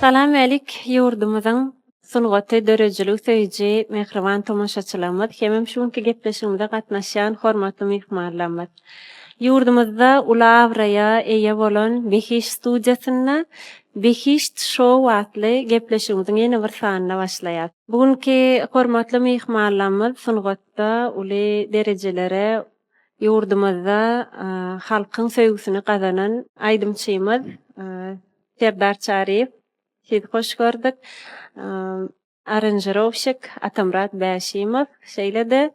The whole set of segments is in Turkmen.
Salam älik ýurdumyzyň sungaty döredijilik söýüji mähriban tomaşaçylarymyz hemem şu günki gepleşigimize gatnaşýan hormatly myhmanlarymyz. Ýurdumyzda uly abraýa eýe bolan Behişt studiýasynda Behişt şou atly gepleşigimiziň ýene bir sanyna başlaýas. Bu günki hormatly myhmanlarymyz sungatda uly derejelere ýurdumyzda halkyň söýgüsini gazanan aýdymçymyz Serdar Çaryýew, sizi hoş gördük. Aranžirowşik Atamyrat Bäşimow, şeýle-de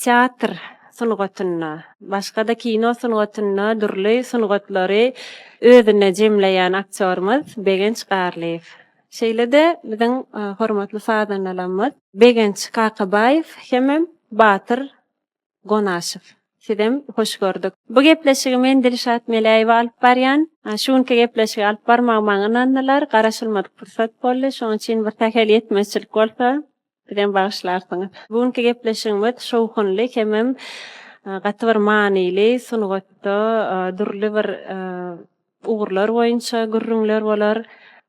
teatr sungatynda, başga-da kino sungatynda dürli sungatlary özünde jemleýän aktýorymyz Begenç Garlyýew. Şeýle-de biziň hormatly sazandalarymyz Begenç Kakabaýew hemem Batyr Gonaşow. Sizem hoş gördük. Bu gepleşigi men Dilşat Meläýewa alyp barýan. Şu günki gepleşigi alyp barmagy maňa ynandylar. Garaşylmadyk pursat boldy. Şonuň üçin bir sähel ýetmezçilik bolsa, bizem bagyşlarsyňyz. Bu günki gepleşigimiz şowhunly hemem gaty bir manyly, sungatda dürli bir ugurlar boýunça gürrüňler bolar.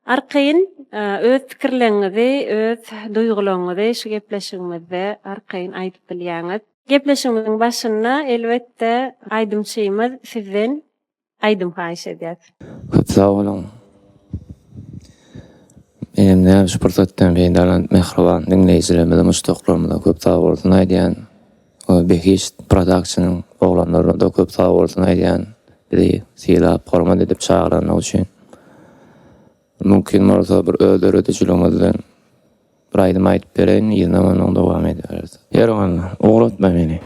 Arkaýyn öz pikirleriňizi, öz duýgularyňyzy şu gepleşigimizde arkaýyn aýdyp bilýäňiz. Gepleşigimiziň başynda elbetde aýdymçymyz sizden aýdym haýyş edýäs. Köp sag boluň. Menem näme şu pursatdan peýdalanyp mähriban diňleýjilerimize, muşdaklarymyza köp sag bolsun aýdýan. Behişt Productionyň oglanlaryna-da köp sag bolsun aýdýan bizi sylap hormat edip çagyranlygy üçin. Mümkin bolsa bir öz döredijiligiňizden bir aýdym aýdyp bereýin yzynam ondan dowam ediberis. Ýeri onda, ugratma meni.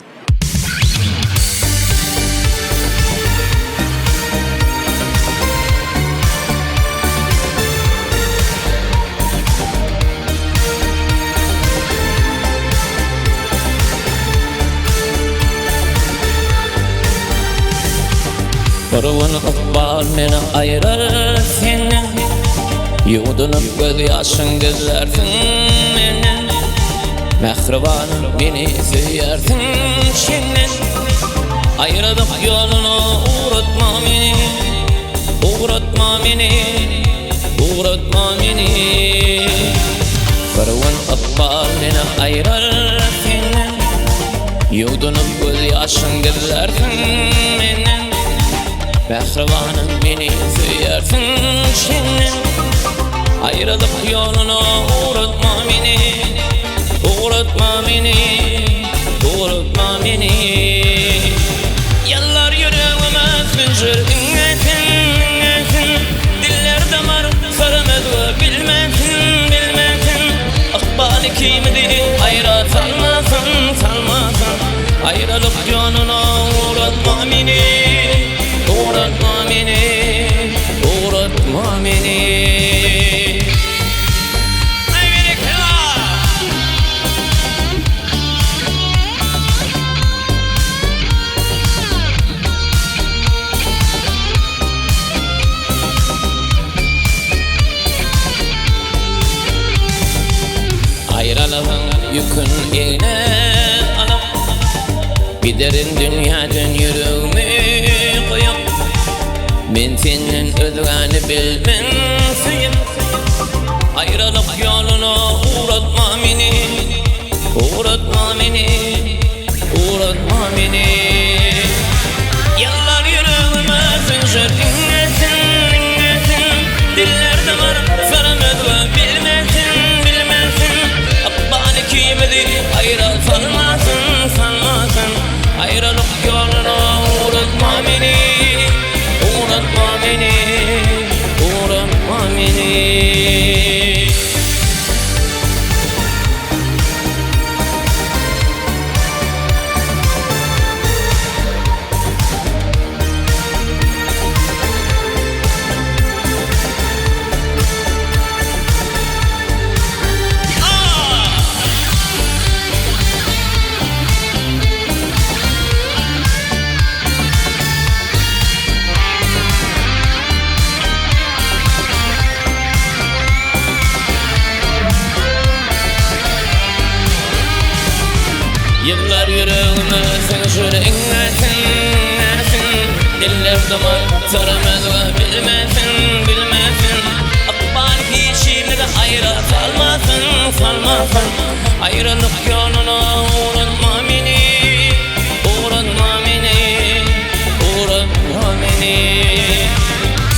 Bir gün ykbal meni aýyrar senden Ýuwdunyp göz ýaşyň gizlärsiň menden Mähribanym meni söýýärsiň çenden Aýralyk ýoluna ugratma meni Ugratma meni Ugratma meni Bir gün ykbal meni aýyrar senden Ýuwdunyp göz ýaşyň gizlärsiň menden Mähribanym meni söýersiň çenden Aýralyk ýoluna ugratma meni Ugratma meni Ugratma meni Ýyllar ýüregime sünjür iňňesin iňňesin Diller damar syrym özge bilmesin bilmesin Ykbal ikimizi aýra salmasyn salmasyn Aýralyk ýoluna ugratma meni Ugratma meni Ugratma meni Aý berekella! Aýralygyň ýükün egne alyp, Giderin dünýäden ýüregimi goýup. Men senden özgäni bilmen söýüp, Aýralyk ýoluna ugratma meni, Ugratma meni. Ugratma meni Ýyllar ýüregime sünjer Iňňesin, iňňesin Dillerde bar syrym özge bilmesin, bilmesin Ykbal ikimizi aýra salmasyn, salmasyn Aýralyk ýoluna ugratma meni Ugratma meni, ugratma meni. Ýyllar ýüregime siňşir iňňesin, iňňesin Diller dymar, syrym özge bilmesin, bilmesin Ykbal. salmasyn Aýralyk ýoluna ugratma meni Ugratma meni Ugratma meni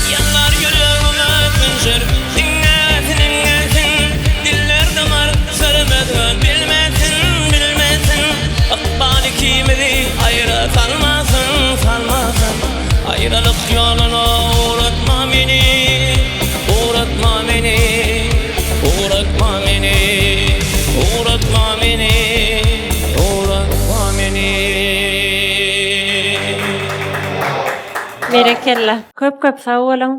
Ýanar ýüregime künjer Iňňesin iňňesin Diller damar sözüm bilmesin bilmesin Ykbal ikimizi aýra salmasyn salmasyn Aýralyk ýoluna ugratma meni Ugratma meni Ugratma meni Ugratma meni Ugratma meni. Berekella. Köp köp sag boluň.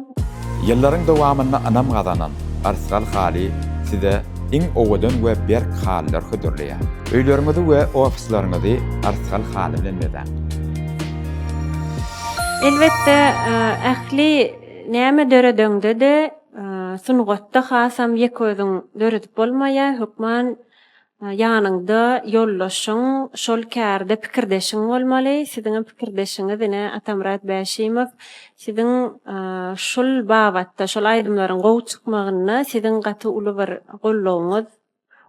Ýyllaryň dowamynda ynam gazanan Yrsgal haly size iň owadan we berk halylar hödürleýär. Öýleriňizi we ofisleriňizi Yrsgal haly bilen bezäň. Elbetde ähli näme döredeňde-de sungatda hasam ýeke özüň döredip bolmaýar, hökman Ýanyňda ýoldaşyň, şol kärde pikirdeşiň bolmaly. Siziňem pikirdeşiňiz ine Atamyrat Bäşimow. Siziň şul babatda, şol aýdymlaryň gowy çykmagynda siziň gaty uly bir goldawyňyz,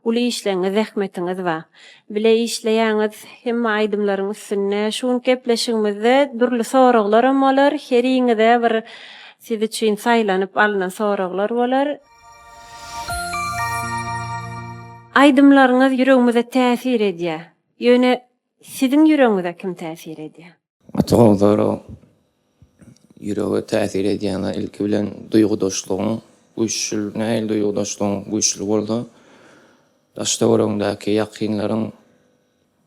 uly işleňiz, zähmetiňiz bar. Bile işleýäňiz hemme aýdymlaryň üstünde. Şu günki gepleşigimizde dürli soraglaram bolar. Heriňize bir siz üçin saýlanyp alnan soraglar bolar. Aýdymlaryňyz ýüregimize täsir edýär. Ýöne siziň ýüregiňize kim täsir edýär? Gaty gowy sorag. Ýürege täsir edýän ilki bilen duýgudaşlygyň güýçli, nähili duýgudaşlygyň güýçli bolsa, daş-töweregiňdäki ýakynlaryň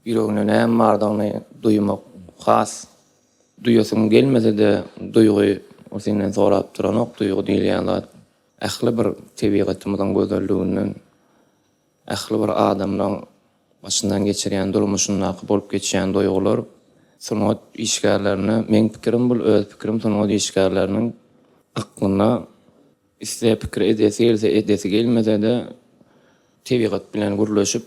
ýüreginde näme bardygyny duýmak has duýasyň gelmese-de duýgy ol senden sorap duranok, duýgy diýilýän zat Ähli bir tebigatymyzyň gözelliginden, ähli bir adamlaň başyndan geçirýän durmuşyndaky bolup geçýän duýgular sungat işgärlerine, meň pikirim bul öz pikirim, sungat işgärleriniň aklynda isle pikir edesi gelse, edesi gelmese-de tebigat bilen gürleşip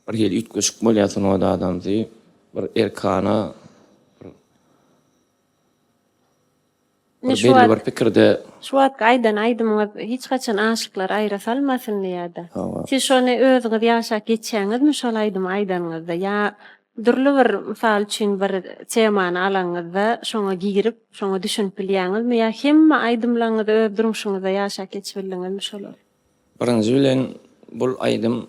bir hili üýtgeşik bolýar sungat adamsy, bir erkana bir Indi Bir şu belli wagt bir pikirde. Şu wagtky aýdan aýdymyňyz hiç haçan aşyklary aýra salmasyn diýýärdi. Hawa. Siz şony özüňiz ýaşap geçýäňizmi şol aýdymy aýdanyňyzda ýa dürli bir mysal üçin bir temany alanyňyzda şoňa girip şoňa düşünip bilýäňizmi ýa hemme aýdymlaryňyzy öz durmuşyňyzda ýaşap geçibildiňizmi şolary? Birinji bilen bul aýdym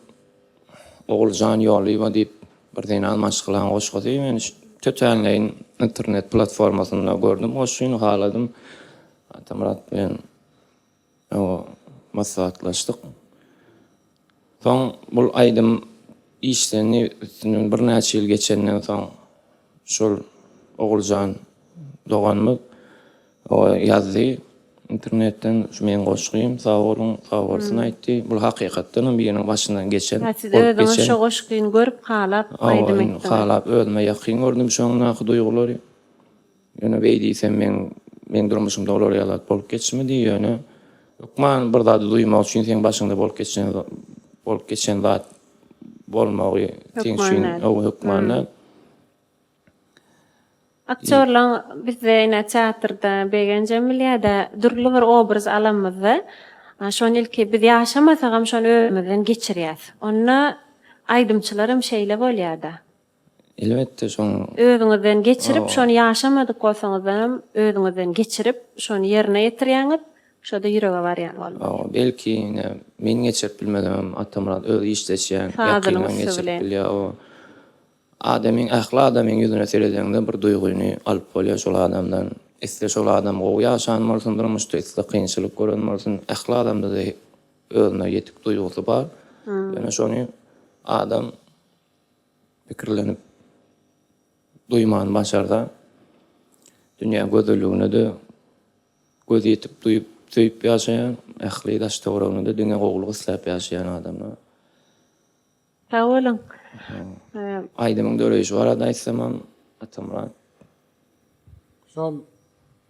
Oguljan Ýolyýewa diýip bir zenan maşgalaň goşgusy. Men tötänleýin internet platformasynda gördüm goşgyny haladym. Atamyrat bilen maslahatlaşdyk. Soň bul aýdym işlendi üstünden birnäçe ýyl geçenden soň şol Oguljan doganymyz ýazdy internetden şu meň goşgym sag boluň sag bolsun aýtdy bul hakykatdan hem biriniň başyndan geçen Ha siz özüňiz şo goşgyny görüp halap aýdym etdiňiz. Halap özüme ýakyn gördüm şoňdaky duýgulary ýöne beý diýsem meň meň durmuşymda olar ýaly zat bolup geçmedi ýöne hökman bir zady duýmak üçin seň başyňda bolup geçen bolup geçen zat bolmagy seň üçin hökman däl. Aktýorlaň bizde ine teatrda Begenjem bilýä-dä dürli bir obraz alamyzda şony ilki biz ýaşamasagam şony özümizden geçirýäs. Onda aýdymçylaram şeýle bolýa-da. Elbetde şoň. Özüňizden geçirip şony ýaşamadyk bolsaňyzam özüňizden geçirip şony ýerine ýetirýäňiz şo-da ýürege barýan bolmaly. Hawa belki ine men geçirip bilmesemem Atamyrat özi işleşýän Sazynyň ýakyndan üsti geçirip bilen. bilýä o. Adamyň ähli adamyň ýüzüne seredeňde bir duýgyny alyp bolýar şol adamdan. Isle şol adam gowy ýaşan bolsun durmuşda, isle kynçylyk gören bolsun, ähli adamda-da özüne ýetik duýgusy bar. Ýöne şony adam pikirlenip duýmany başarsa, dünýä gözelligine-de gözi ýetip duýup, söýüp ýaşaýan, ähli daş-töweregine-de diňe gowulyk isläp ýaşaýan adamlar. Sag boluň. Aýdymyň döreýşi barada aýtsamam Atamyrat. Şol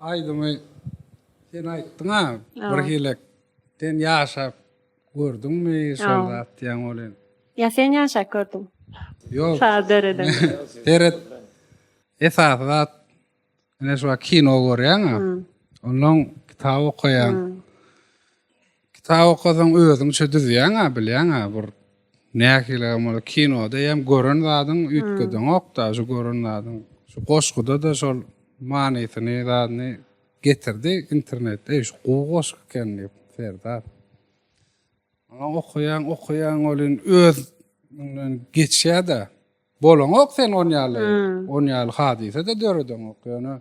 aýdymy sen aýtdyňa bir hilek sen ýaşap gördüňmi şol zat diýen welin. Ýa sen ýaşap gördüň. Ýok. Saz döreden. Seret esasy zat Ine şu wagt kino görýäň-ä. Ondan kitap okaýaň. Kitap okasaň özüňçe düzýäň-ä, bilýäň-ä bir. Nähili bolsa kinoda hem gören zadyň üýtgedeňok-da, şu gören zadyň. Şu goşguda-da şol manysyny, zadyny getirdi internetde. Eý, şu gowy goşgy eken diýip, Serdar. Oňa okaýaň, okaýaň welin özüňden geçýär-de. Bolaňok sen on ýaly, on ýaly hadysa-da döredeňok. Ýöne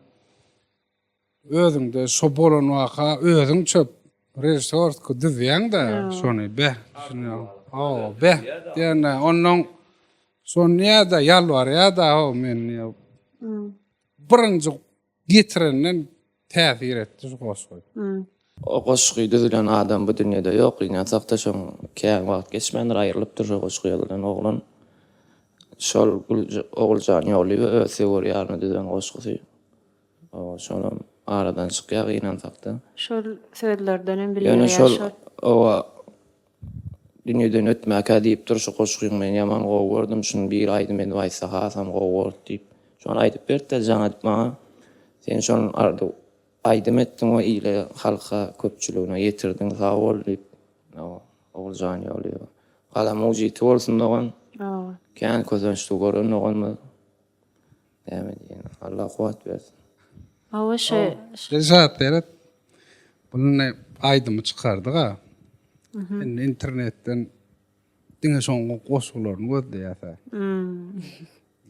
Özüňde şo bolan waka özüň çöp režissýorski düzýäň-de şony beh şuny hawa beh diýende onnoň şony diýýär-de ýalbarýar-da how men diýýär. Birinji getirenden täsir etdi şu goşgy. O goşgy düzülen adam bu dünýede ýok gynansakda şoň kän wagt geçmändir aýrylypdyr şo goşgy ýazylan oglan. Şol Oguljan Ýollyýewa öz söwer ýaryna düzen goşgusy. Owa şolam aradan çykýar gynansakda. Şol sözlerdenem bildirýär Ýöne şol owa dünýeden ötmäkä diýipdir şu goşgyňy men ýaman gowy gördüm şuny biri aýdym edip aýtsa hasam gowy bolardy diýip şony aýdyp berdi-de jaň edip maňa sen şony arzuw aýdym etdiň we ile halka köpçüligine ýetirdiň sag bol diýip owa Oguljan Ýollyýewa galam ujyty bolsun dogan kän kösençli gören doganymyz. Näme diýen? Allah kuwwat bersin. Hawa şu Dilşat seret. Bunu aýdymy çykardyk-a. Indi internetden diňe şoň goşgularyny gözleýäs-ä.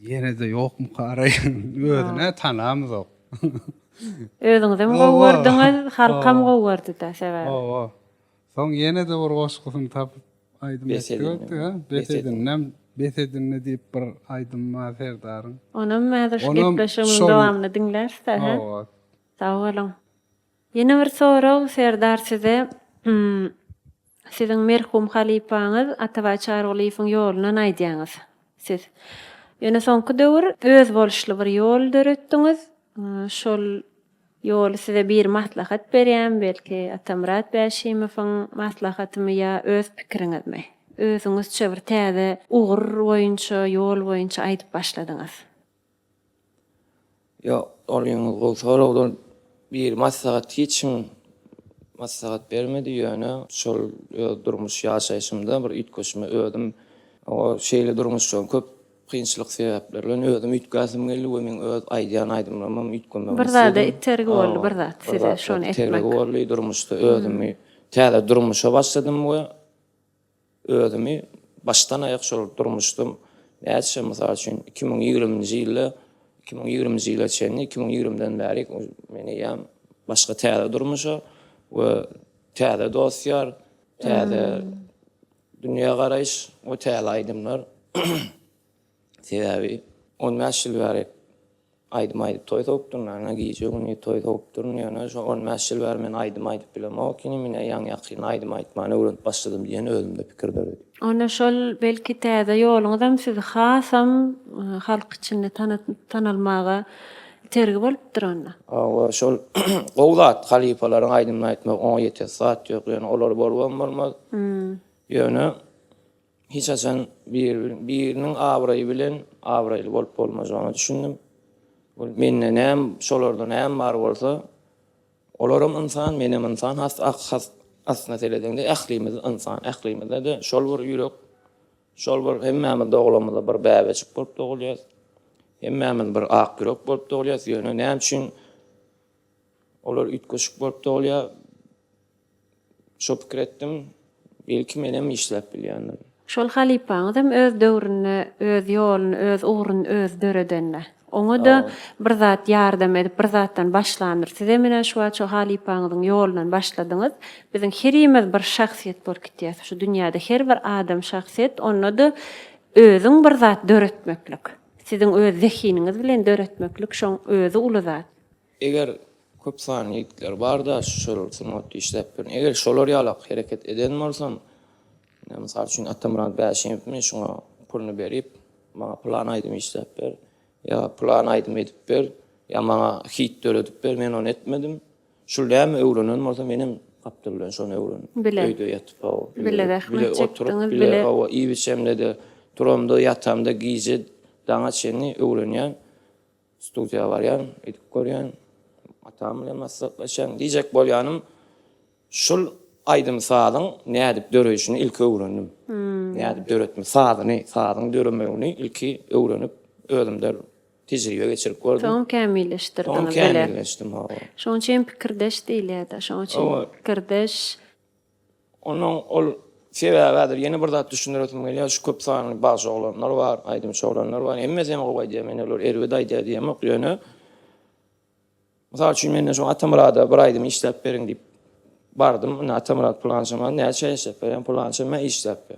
Ýene-de ýokmuka araýan. Özüne tanamyzok. Özüňizem gowy gördüňiz, halkam gowy gördi-dä sebäbi. Hawa. Soň ýene-de bir goşgusyny tapyp aýdym etdik, ha? Bes edinnem, bes edinne diýip bir aýdym bar Serdaryň. Onam häzir şu gepleşigimiziň dowamynda diňläris-dä, hä? Hawa. Sag boluň. Ýene bir sorag Serdar size. Siziň merhum halypaňyz Atabaý Çarygulyýewiň ýolundan aýdýaňyz siz. Ýöne soňky döwür özboluşly bir ýol döretdiňiz. Şol Ýoly size biri maslahat berýärmi, belki Atamyrat Bäşimowyň maslahatymy ýa öz pikiriňizmi? Özüňizçe bir täze ugur boýunça, ýol boýunça aýdyp başladyňyz. Ýok, ol ýeňil gowy soragdan biri maslahat hiç kim maslahat bermedi, ýöne şol öz durmuş ýaşaýşymda bir üýtgeşme özüm şeýle durmuşdan köp Kynçylyk sebäpleri bilen özüm üýtgäsim geldi we meň öz aýdýan aýdymlarymam üýtgemegini Bir zada itergi boldy bir zat size şony etmek. Itergi boldy durmuşda özümi täze durmuşa başladym we özümi başdan aýak şol durmuşda näçe mysal üçin 2020-nji ýylda 2020-nji ýyla çenli 2020-den bäri men eýýäm başga täze durmuşa we täze dost-ýar täze Dünýä garaýyş we täze aýdymlar. Sebäbi 15 ýyl bäri aýdym aýdyp toý sowupdyryn, ana gije-gündiz toý sowupdyryn, ýöne şo 15 ýyl bäri men aýdym aýdyp bilemok, indi mine ýaňy-ýakynda aýdym aýtmany öwrenip başladym diýen özümde pikir döredi. Onda şol belki täze ýoluňyzam sizi hasam halk içinde tanalmaga itergi bolupdyr onda. Hawa, şol gowy zat, halypalaryň aýdymyny aýtmak, oňa ýetesi zat ýok, ýöne olar bolubam bolmaz. Ýöne hiç haçan biriniň abraýy bilen abraýly bolup bolmajagyna düşündim. Ol mende näme, şolarda näme bar bolsa, olaram ynsan, menem ynsan, has has aslyna seredeňde ählimiz ynsan, ählimizde-de şol bir ýürek, Şol bir hemmämiz doglamyzda bir bäbejik bolup dogulýas. Hemmämiz bir ak ýürek bolup dogulýas. Ýöne näme üçin olar üýtgeşik bolup dogulýar? Şo pikir etdim. Belki menem işläp bilýändirin. Şol halypaňyzam öz döwründe öz ýoluny, öz ugruny özi döredende. Oňa-da bir zat ýardam edip, bir zatdan başlandyr. Sizem ine şu wagt şo halypaňyzyň ýolundan başladyňyz. Biziň herimiz bir şahsyýet bolup gitýäs. Şu dünýäde her bir adam şahsyýet, onda-da özüň bir zat döretmeklik, siziň öz zehiniňiz bilen döretmeklik şoň özi uly zat. Eger köp sanly ýigitler bar-da şol sungatda işläp ýören, eger şolar ýalak hereket eden bolsam, ine mysal üçin Atamyrat Bäşimow men şuňa puluny berip, maňa pylan aýdym işläp ber, ýa pylan aýdym edip ber, ýa maňa hit döredip ber, men ony etmedim. Şul näme öwrenen bolsa menem gapdal bilen şony öwrendim. Bile. Öýde ýatyp hawa. Bile zähmet Bile oturyp, çekdiňiz, bile bile. hawa iýip-içemde-de, turamda, ýatamda gije daňa çenli öwrenýän. Studiýa barýan, edip görýän, atam bilen maslahatlaşýan. Diýjek bolýanym, şul aýdym-sazyň nädip döreýşini ilki öwrendim. Nädip döretme, sazyny, sazyň döremegini ilki öwrenip, özümde tejribe geçirip gördüm. Soň kämilleşdirdiňiz Soň bile. kämilleşdim, hawa. Şonuň üçin pikirdeş diýilýär-de, şonuň üçin pikirdeş. Onnoň ol sebäbi häzir ýene bir zat düşündiresim gelýär, şu köp sanly bagşy oglanlar bar, aýdymçy oglanlar bar, hemmesi hem gowy aýdýar, men olar erbet aýdýar diýemok, ýöne Mysal üçin menden şo Atamyrada bir aýdym işläp beriň diýip bardym. Indi Atamyrat pylança man näçe işläp berýän pylança men işläp ber.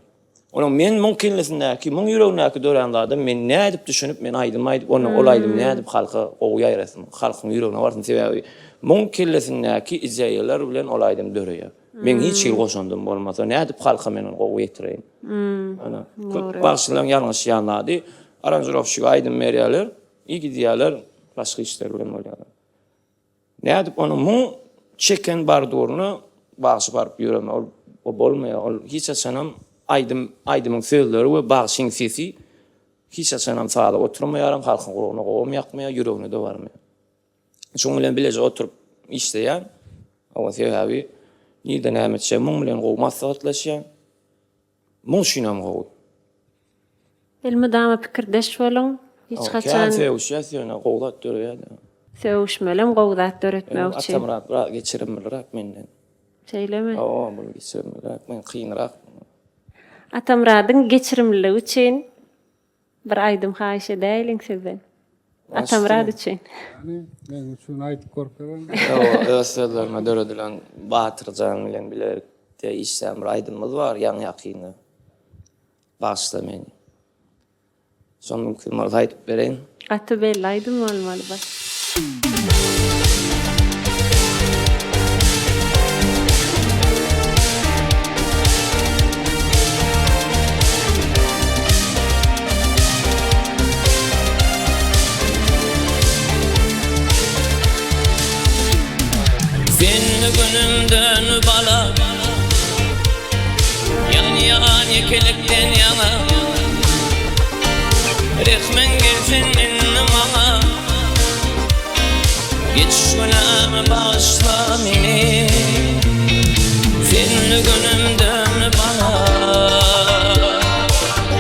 Onuň men muň kellesindäki, muň ýüregindäki dörän zada men nädip düşünip men aýdym aýdyp ondan ol aýdym nädip halka gowy ýaýrasyn, halkyň ýüregine barsyn sebäbi muň kellesindäki ideýalar bilen ol aýdym döreýär. Meň hiç hili goşandym bolmasa nädip halka men ony gowy ýetireýin. Ana köp bagşylaryň ýalňyşýan zady aranžirowşige aýdym berýärler. I gidýärler, başga işler bilen bolýarlar. Nädip onuň muň çeken barduryna bagşy baryp ýöreme, ol o bolmaýar. Ol hiç haçanam aýdym, aýdymyň sözleri we bagşyň sesi hiç haçanam saza oturmaýaram, halkyň gulagyna gowam ýakmaýar, ýüregine-de barmaýar. Şuň bilen bileje oturyp işleýän. Hawa, sebäbi nirde näme etjegimi muň bilen gowy maslahatlaşýan. Muň üçinem gowy. Elmydama pikirdeş boluň. Hiç haçan. Kän sögüşýäs ýöne gowy zat döreýär-dä. Sögüşmelem gowy zat döretmek üçin. Atamyrat biraz geçirimliräk menden. Şeýlemi? Hawa, bul geçirimliräk, men kynrak. Atamyradyň geçirimliligi üçin Bir aýdym haýyş edäýeliň sizden. Atamyrat üçin. Ýani meň üçin aýdyp görkeziň. Hawa, öz sözlerime döredilen Batyrjan bilen bilelikde işlän bir aýdymymyz bar ýaňy-ýakynda. Bagyşla meni. Şony mümkin bolsa aýdyp bereýin. Gaty belli aýdym bolmaly bu. Senli günümden bala Ýanýan ýekelikden ýaňa Rehmiň gelsin indi maňa Geç günämi bagyşla meni Senli günümden bala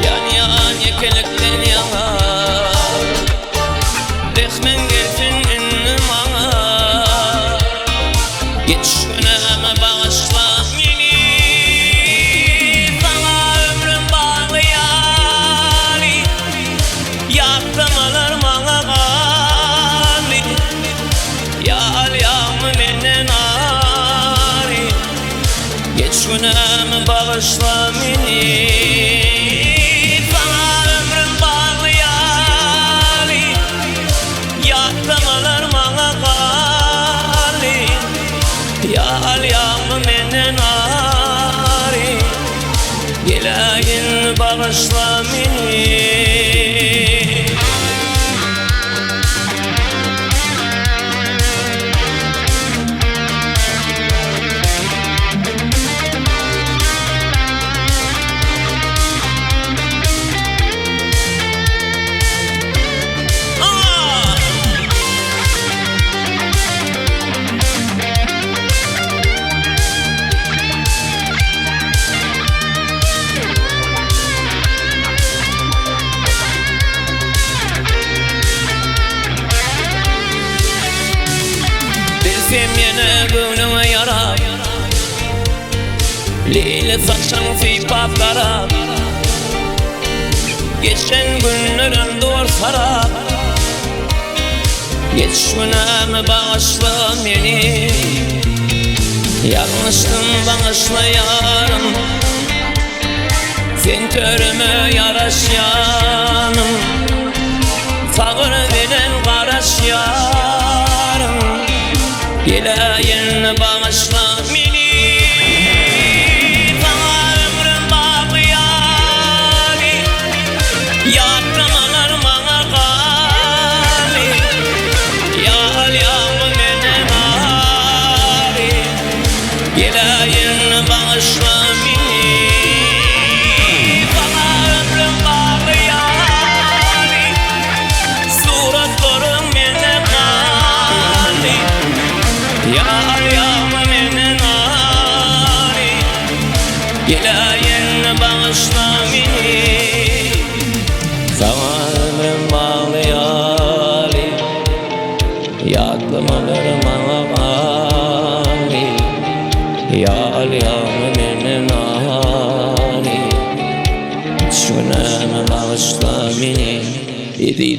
Ýanýan ýekelikden ýaňa Rehmiň gelsin indi maňa Geç günämi bagyşla meni Saňa ömrüm bagly ýaly Ýatlamalar maňa galdy Ýa alýaňmy menden ary Geç günämi bagyşla meni Saňa ömrüm bagly ýaly Ýatlamalar maňa galdy Ýa alýaňmy menden ary Geläýin bagyşla meni. Bilsem ýene göwnüňe ýarap Leýli saçyň sypap garap Geçen günlerim dur sarap Geç günämi bagyşla meni Ýalňyşdym bagyşla ýarym Sen törüme ýaraşýanyň Sabyr bilen garaşýaryn Geläýin bagyşla meni Saňa ömrüm bagly ýaly Ýatlamalar maňa galdy Ýa alýaňmy menden ary Geläýin bagyşla meni Saňa ömrüm bagly ýaly Suratlaryň mende galdy.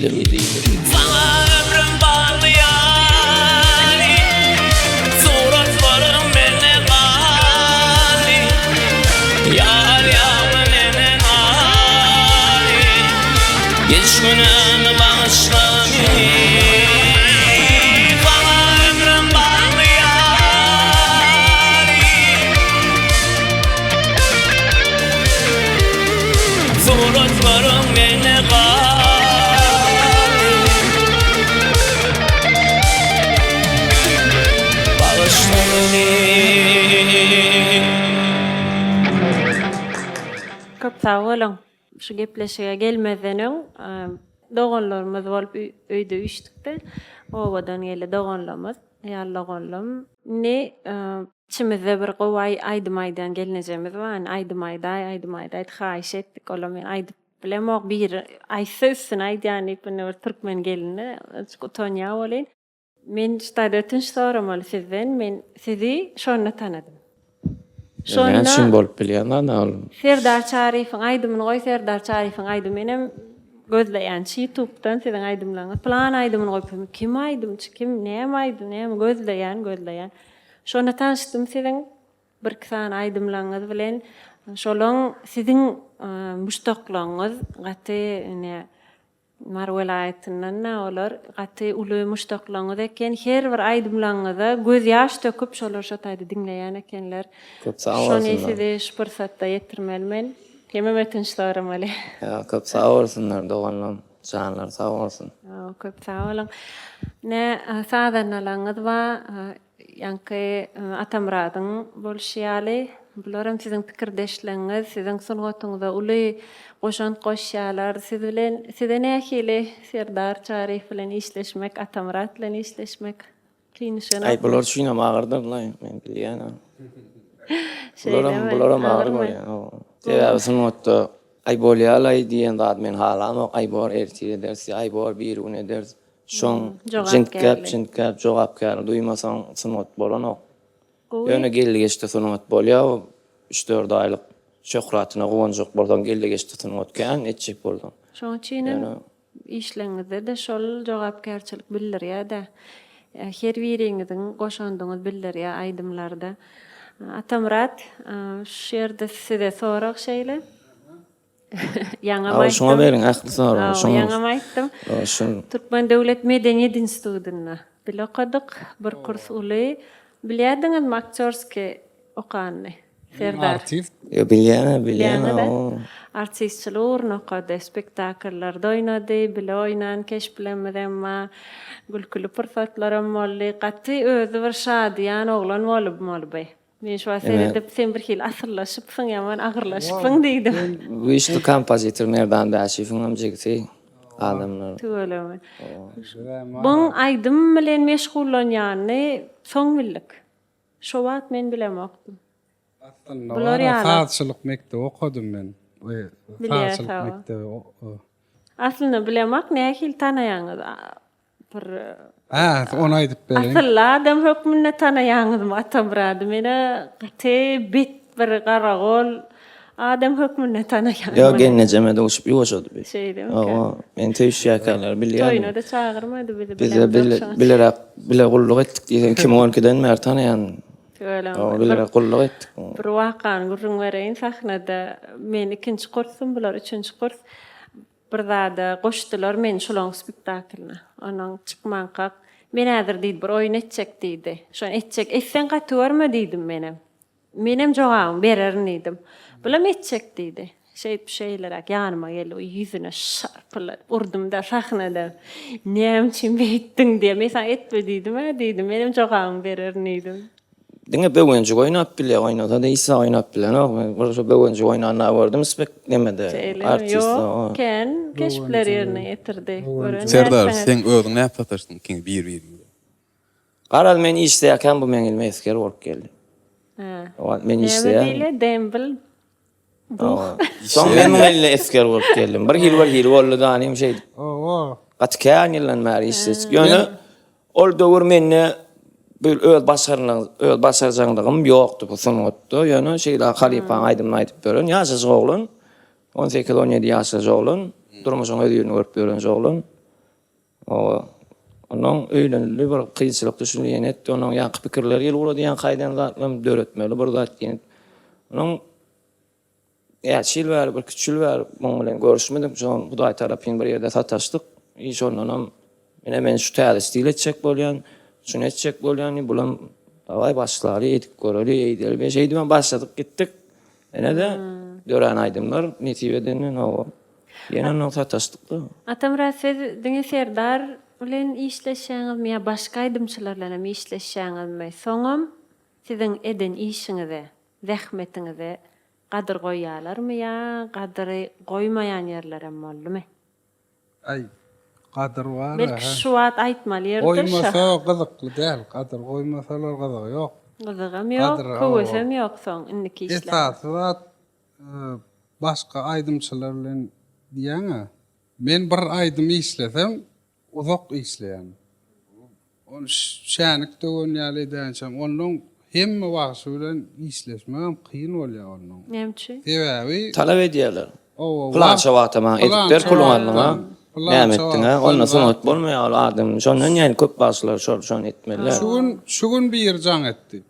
Ezizim. Saňa ömrüm bagly ýaly, Suratlaryň mende galdy. Ýa alýaňmy menden ary, Geç günämi bagyşla meni. Saňa ömrüm bagly ýaly. Suratlaryň mende galdy Bagyşla meni. Köp sag boluň. Şu gepleşige gelmezden öň doganlarymyz bolup öýde üýşdükde obadan geldi doganlarymyz, aýal doganlarym. Indi Içimizde bir gowy aýdym aýdýan gelnejemiz bar, indi aýdym aýdaý, aýdym aýdaý diýip haýyş etdik, olam men aýdyp bilemok, biri aýtsa üstüne aýdýan diýip, indi bir türkmen gelini azajyk utanýar welin. Men şu taýda ötünç soramaly sizden, men sizi şonda tanadym. Şonda. Näme üçin bolup bilýän zat ol? Serdar Çaryýewiň aýdymyny goý, Serdar Çaryýewiň aýdymy menem gözleýänçi ýutubdan siziň aýdymlaryňyzy, pylan aýdymyny goýup, kim aýdymçy, kim, näme aýdym, näme gözleýän, gözleýän. Şonda tanyşdym siziň birki sany aýdymlaryňyz bilen. Şolaň siziň muşdaklaryňyz gaty ine Mary welaýatyndan-da olar gaty uly muşdaklaryňyz eken. Her bir aýdymlaryňyza göz ýaş döküp şolar şo taýda diňleýän ekenler. Köp sag bolsunlar. Şony size şu pursatda ýetirmeli men. Hemem ötünç soramaly. Ýa köp sag bolsunlar doganlarym. Janlary sag bolsun. Köp sag boluň. Ine sazandalaryňyz bar. Ýaňky Atamyradyň bolşy ýaly, bularam siziň pikirdeşligiňiz, siziň sungatyňyza uly goşant goşýarlar. Siz bilen, size nähili Serdar Çaryýew bilen işleşmek, Atamyrat bilen işleşmek kyn düşenokmy? Aý, bular üçinem agyrdyr-laý, men bilýän-ä. Bularam, bularam agyr bolýar. Sebäbi sungatda aý bolýa-laý diýen zady men halamok, aý bor ertir ederis, aý bor birigün ederis. Şoň jintgäp jintgäp jogapkärli duýmasaň sungat bolanok. Ýöne geldi geçdi sungat bolýa o üç dört aýlyk şöhratyna guwanjak bolsaň geldi geçdi sungat kän etjek bolsaň. Şoň üçinem işleňizde-de şol jogapkärçilik bildirýär-dä. Her biriňiziň goşandyňyz bildirýär aýdymlarda. Atamyrat şu ýerde size sorag şeýle. Ýaňam aýtdym. Şuňa beriň ähli soragy. Şuňa. Ýaňam aýtdym. Türkmen döwlet medeniýet institutynda bile okadyk. Bir kurs uly. Bilýärdiňizmi aktýorskiý okanyny? Serdar. Artist. Ýo bilýän-ä, bilýän-ä. Artistçilik ugruny okady. Spektakllarda oýnady, bile oýnan keşplerimiz emma gülküli pursatlaram boldy. Gaty özi bir şadyýan oglan bolupmaly. Men şu wagt seredip, sen bir hili asyllaşypsyň, ýaman agyrlaşypsyň diýdim. Güýçli kompozitor Merdan Bäşiýewiň hem jigisi adamlar. Tüweleme. Buň aýdym bilen meşgullanýanyny soň bildik. Şo wagt men bilemokdym. Aslynda bar sazçylyk mekdebi okadym men. Sazçylyk mekdebi. Aslynda bilemok nähili tanaýaňyz. Bir Hä, ony aýdyp bereýin. Asylly adam hökmünde tanaýaňyzmy Atamyrady? Menä gaty bet bir garagol adam hökmünde tanaýan. Ýok, gelnejeme duşup ýuwaşady bi. Şeýdemikä? Hawa, men söýüşýärkäler bilýärdim. Toýuna-da çagyrmady bizi, Bize bilemzok şoň üçin. bileräk bile gulluk etdik diýseň, 2012-den bäri tanaýan. Tüweleme. Hawa, bileräk gulluk etdik. Bir wakany gürrüň bereýin, sahnada men ikinji kursdum, bular üçünji kurs. Bir zada goşdular meni şulaň spektaklyna. Onuň çykmankak, Men häzir diýdi, bir oýun etjek diýdi. Şony etjek, etseň gaty görme diýdim menem. Menem jogabyňy bererin diýdim. Bulam etjek diýdi. Şeýdip şeýleräk ýanyma geldi, ýüzüne şarpylladyp urdum-da sahnada. Näme üçin beýtdiň diýýär. Men saňa etme diýdim-ä diýdim. Menem jogabyňy bererin diýdim. Diňe Böwenjik oýnap bilýär, oýnasa-da hiç zat oýnap bilenok. Men bir şo Böwenjik oýnanyny gördüm spek nemede, Şeýlemi? artist. Ýok, kän keşpleri ýerine ýetirdi. Gören Serdar, dälsiňiz. seň özüň nädip sataşdyň ikiňiz bir-biriňize? Garaz men işleýärkäm bu meň elime esger bolup geldi. Hä. O wagt men Näme işleýärdim. diýilýär? Dembl Hawa. Soň men muň eline esger bolup geldim. Bir hili bir hili boldy da anym şeýdip. Hawa. Gaty kän ýyldan bäri işleşdik. Ýöne ol döwür mende bir öz başarnyk, öz başarjaňlygym ýokdy bu sungatda. Ýöne şeýle halypaň aýdymyny aýdyp ýören ýaşajyk oglan, on sekiz, on ýedi ýaşlyja oglan, durmuşyň hözirini görüp ýörenje oglan. Oba. Onnoň öýlenildi bir kynçylyk düşündi ýene etdi onuň ýaňky pikirleri gelip ugrady ýaňky aýdan zatlarym döretmeli bir zat diýen. Onuň näçe ýyl bäri bir üç ýyl bäri muň bilen görüşmedik şoň Hudaý tarapyn bir ýerde sataşdyk i şondanam ine men şu täze stil etjek bolýan şuny etjek bolýan diýip bulam dawaý başlaly edip göreli eýdeli men şeýdibem başladyk gitdik ine-de dörän aýdymlar nesip edenden oba. Ýene ondan sataşdykda. Atamyrat siz diňe Serdar bilen işleşýäňizmi ýa başga aýdymçylar bilen hem işleşýäňizmi? Soňam siziň eden işiňize, zähmetiňize gadyr goýýalarmy ýa gadyry goýmaýan ýerlerem boldumy? Aý, gadyr bar-a. Belki şu wagt aýtmaly ýeridir şo. Goýmasa gyzykly däl, gadyr goýmasalar gyzygy ýok. Gyzygam ýok, höwesem ýok soň indiki işlere. Esasy zat Başga aýdymçylar bilen diýýäň-ä. Men bir aýdym işlesem, uzak işleýän. Ony şänik döwen ýaly edäýinçäm, onnoň hemme bagşy bilen işleşmegem kyn bolýar onnoň. Näme üçin? Sebäbi. Talap edýärler. Pylança wagta maňa edip ber puluňy aldyň-a. Näme etdiň-ä? Onda sungat bolmaýar ol adam. Şondan ýaly köp bagşylar şol şony etmeliler. Şu gün, şu gün biri jaň etdi.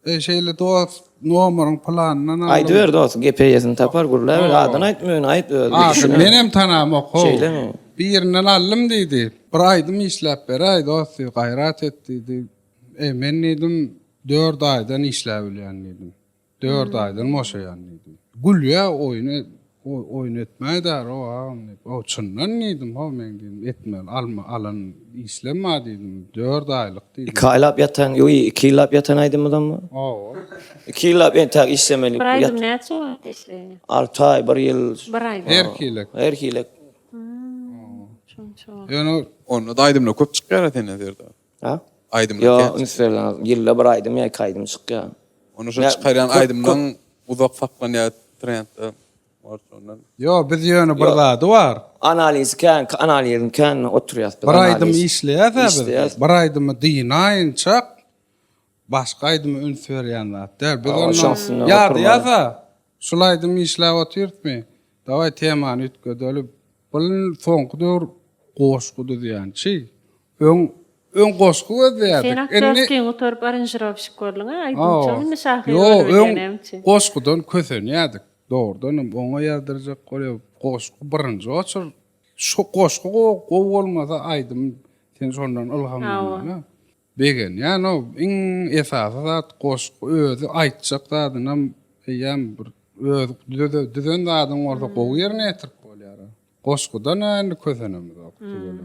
Eý şeýle dost nomeryň pylanyndan aldym. Aýdyber dost gep eýesini tapar gürläber adyny aýtma ýöne aýt özüň. Adyny menem tanamok how. Şeýlemi. Birinden aldym diýdi. Bir aýdym işläp beräý dost diýdi gaýrat et diýdi. Eý men diýdim dört aýdan işläbilýän diýdim. Dört aýdan boşaýan diýdim. Gülýä oýun oýun etmäýdär o agam diýip. O çyndan diýdim how meň diýdim etmeli alma alan işlem bar diýdim. Dört aýlyk diýdim. Iki aýlap ýatan ýoý iki ýyllap ýatan aýdymyzam bar. Hawa. Iki ýyllap entäk işlemeli. Bir aýdym näçe wagt işleýär? Alty aý, bir ýyl. Bir aýdym. Her hilek. Her hilek. Şonça wagt. Ýöne Onda-da aýdymlar köp çykýar-a senden Serdar. Ha? Aýdymlar Ýok, kän. üns berseňiz, ýylda bir aýdym ýa iki aýdym çykýar. Onda şo çykarýan aýdymlaň uzak saklanýar trendde. Bar şondan. Ýok, biz ýöne bir zady bar. Analizi kän, analiziň känine oturýas biz. Bir aýdym işleýäs-ä biz. Bir aýdymy dynaýynçak başga aýdyma üns berýän zat däl. Biz onda ýadaýas-a. Şul aýdymy işläp otyrysmy? Dawaý temany üýtgedeli. Bul soňky döwür goşgy düzýänçi. Öň öň goşgy gözleýärdik. Sen aktýorskiňi gutaryp aranžirowşik bolduň-a, aýdymçam indi şahyr Ýok, bolubilýän öň näme üçin? goşgudan kösenýärdik. Dogrudan hem oňa ýazdyrjak bolýar. Goşgy birinji oçur. Şu goşgy gowy bolmasa aýdym sen şondan ylhamlanmaly. Begenýän-ow, iň esasy zat goşgy özi aýtjak zadynam eýýäm bir öz düzen zadyň bolsa gowy ýerine ýetirip bolýar. Goşgudan-a indi kösenemizok tüweleme.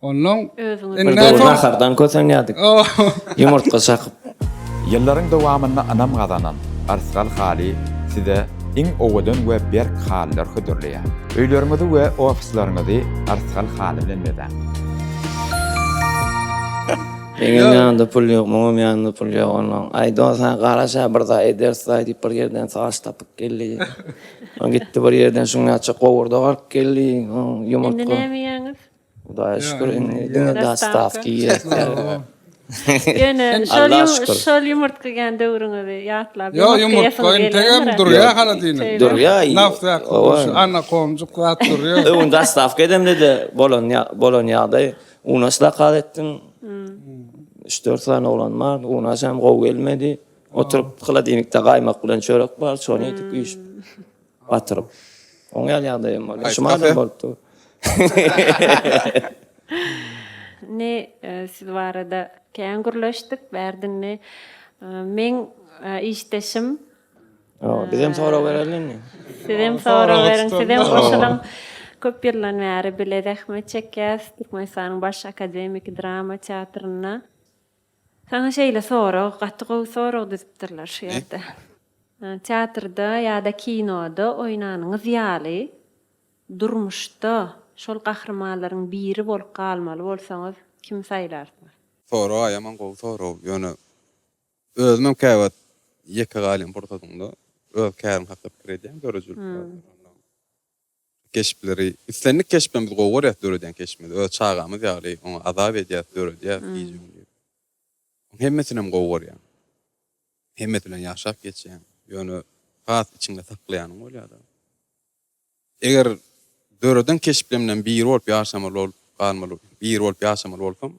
Onnoň Bir döwür nahardan kösenýärdik. Ýumurtga çakyp. Ýyllaryň dowamynda ynam gazanan Yrsgal haly size iň owadan we berk halylar hödürleýär. Öýleriňizi we ofisleriňizi Yrsgal haly bilen bezäň. Meňem ýanymda pul ýok, muňam ýanynda pul ýok onnoň. Aý dos ha garaş-a bir zat ederis-aý diýip bir ýerden saç tapyp geldi. Soň gitdi bir ýerden şuňňaça gowurdak alyp geldi, soň ýumurtga. Indi näme iýýäňiz? Hudaýa şükür indi diňe dostawka iýýäs. Ýöne şol şol ýumurtga iýen döwrüňizi ýatlap Ýok ýumurtga integem durýar holodilnikde. Durýar. Nafta ana komjuk zat durýar. Öň dostawka edemde-de bolan bolan ýagdaý unaş zakaz etdim. Üç-dört sany oglan bar, unaşam gowy gelmedi. Oturyp holodilnikde gaýmak bilen çörek bar, şony iýdik üýşüp. Batyryp. Oň ýaly ýagdaýam bolýar. Şu madam bolupdy. Indi siz barada kän gürleşdik. Bärde indi meň işdeşim. Bizem sorag bereli indi. Sizem sorag beriň, sizem goşulyň. Köp ýyldan bäri bile zähmet çekýäs Türkmenistanyň Baş akademiki drama teatrynda. Saňa şeýle sorag, gaty gowy sorag düzüpdirler şu ýerde. Teatrda ýa-da kinoda oýnanyňyz ýaly, durmuşda şol gahrymanlaryň biri bolup galmaly bolsaňyz, kimi saýlarsyňyz? Sorag ýaman gowy sorag, ýöne özümem käwagt ýeke galýan pursatyňda öz kärim hakda pikir edýän döredijilik taýdan. Keşpleri, islendik keşpem biz gowy görýäs döredýän keşbimizi, öz çagamyz ýaly oňa azap edýäs, döredýäs gije-gündiz. Oň hemmesinem gowy görýäň. Hemmesi bilen ýaşap geçýäň. Ýöne has içiňde saklaýanyň bolýar-da. Eger döreden keşplemden biri bolup ýaşamaly bolup. galmaly, biri bolup ýaşamaly bolsam,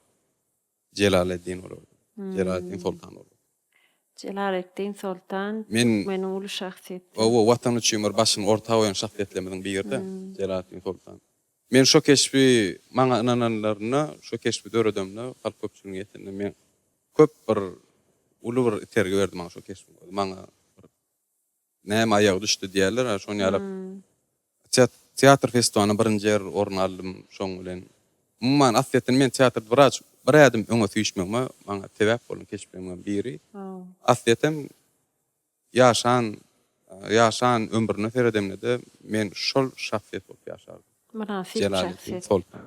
Jelaleddin bolardym. Jelaleddin Soltan bolardym. Jelaleddin Soltan Men türkmeniň uly şahsyýeti. Hawa, Watan üçin bir başyny orta goýan şahsyýetlerimiziň biri-de Jelaleddin Soltan. Men şo keşbi maňa ynananlarynda, şo keşbi döredemde halk köpçüliginiň ýetende men köp bir uly bir itergi berdi maňa şo keşbiň özi. Maňa bir näme aýagy düşdi diýerler-ä, şony ýalak teatr festiwalynda birinji ýer orun aldym şoň bilen. Umuman, aslyýetinde men teatrda biraz bir ädim öňe süýşmegime maňa sebäp bolan keşpleriňem biri. Aslyýetem ýaşan ýaşan ömrüne seredemde-de men şol şahsyýet bolup ýaşardym. Mynasyp Jelaleddin şahsyýet. Soltan.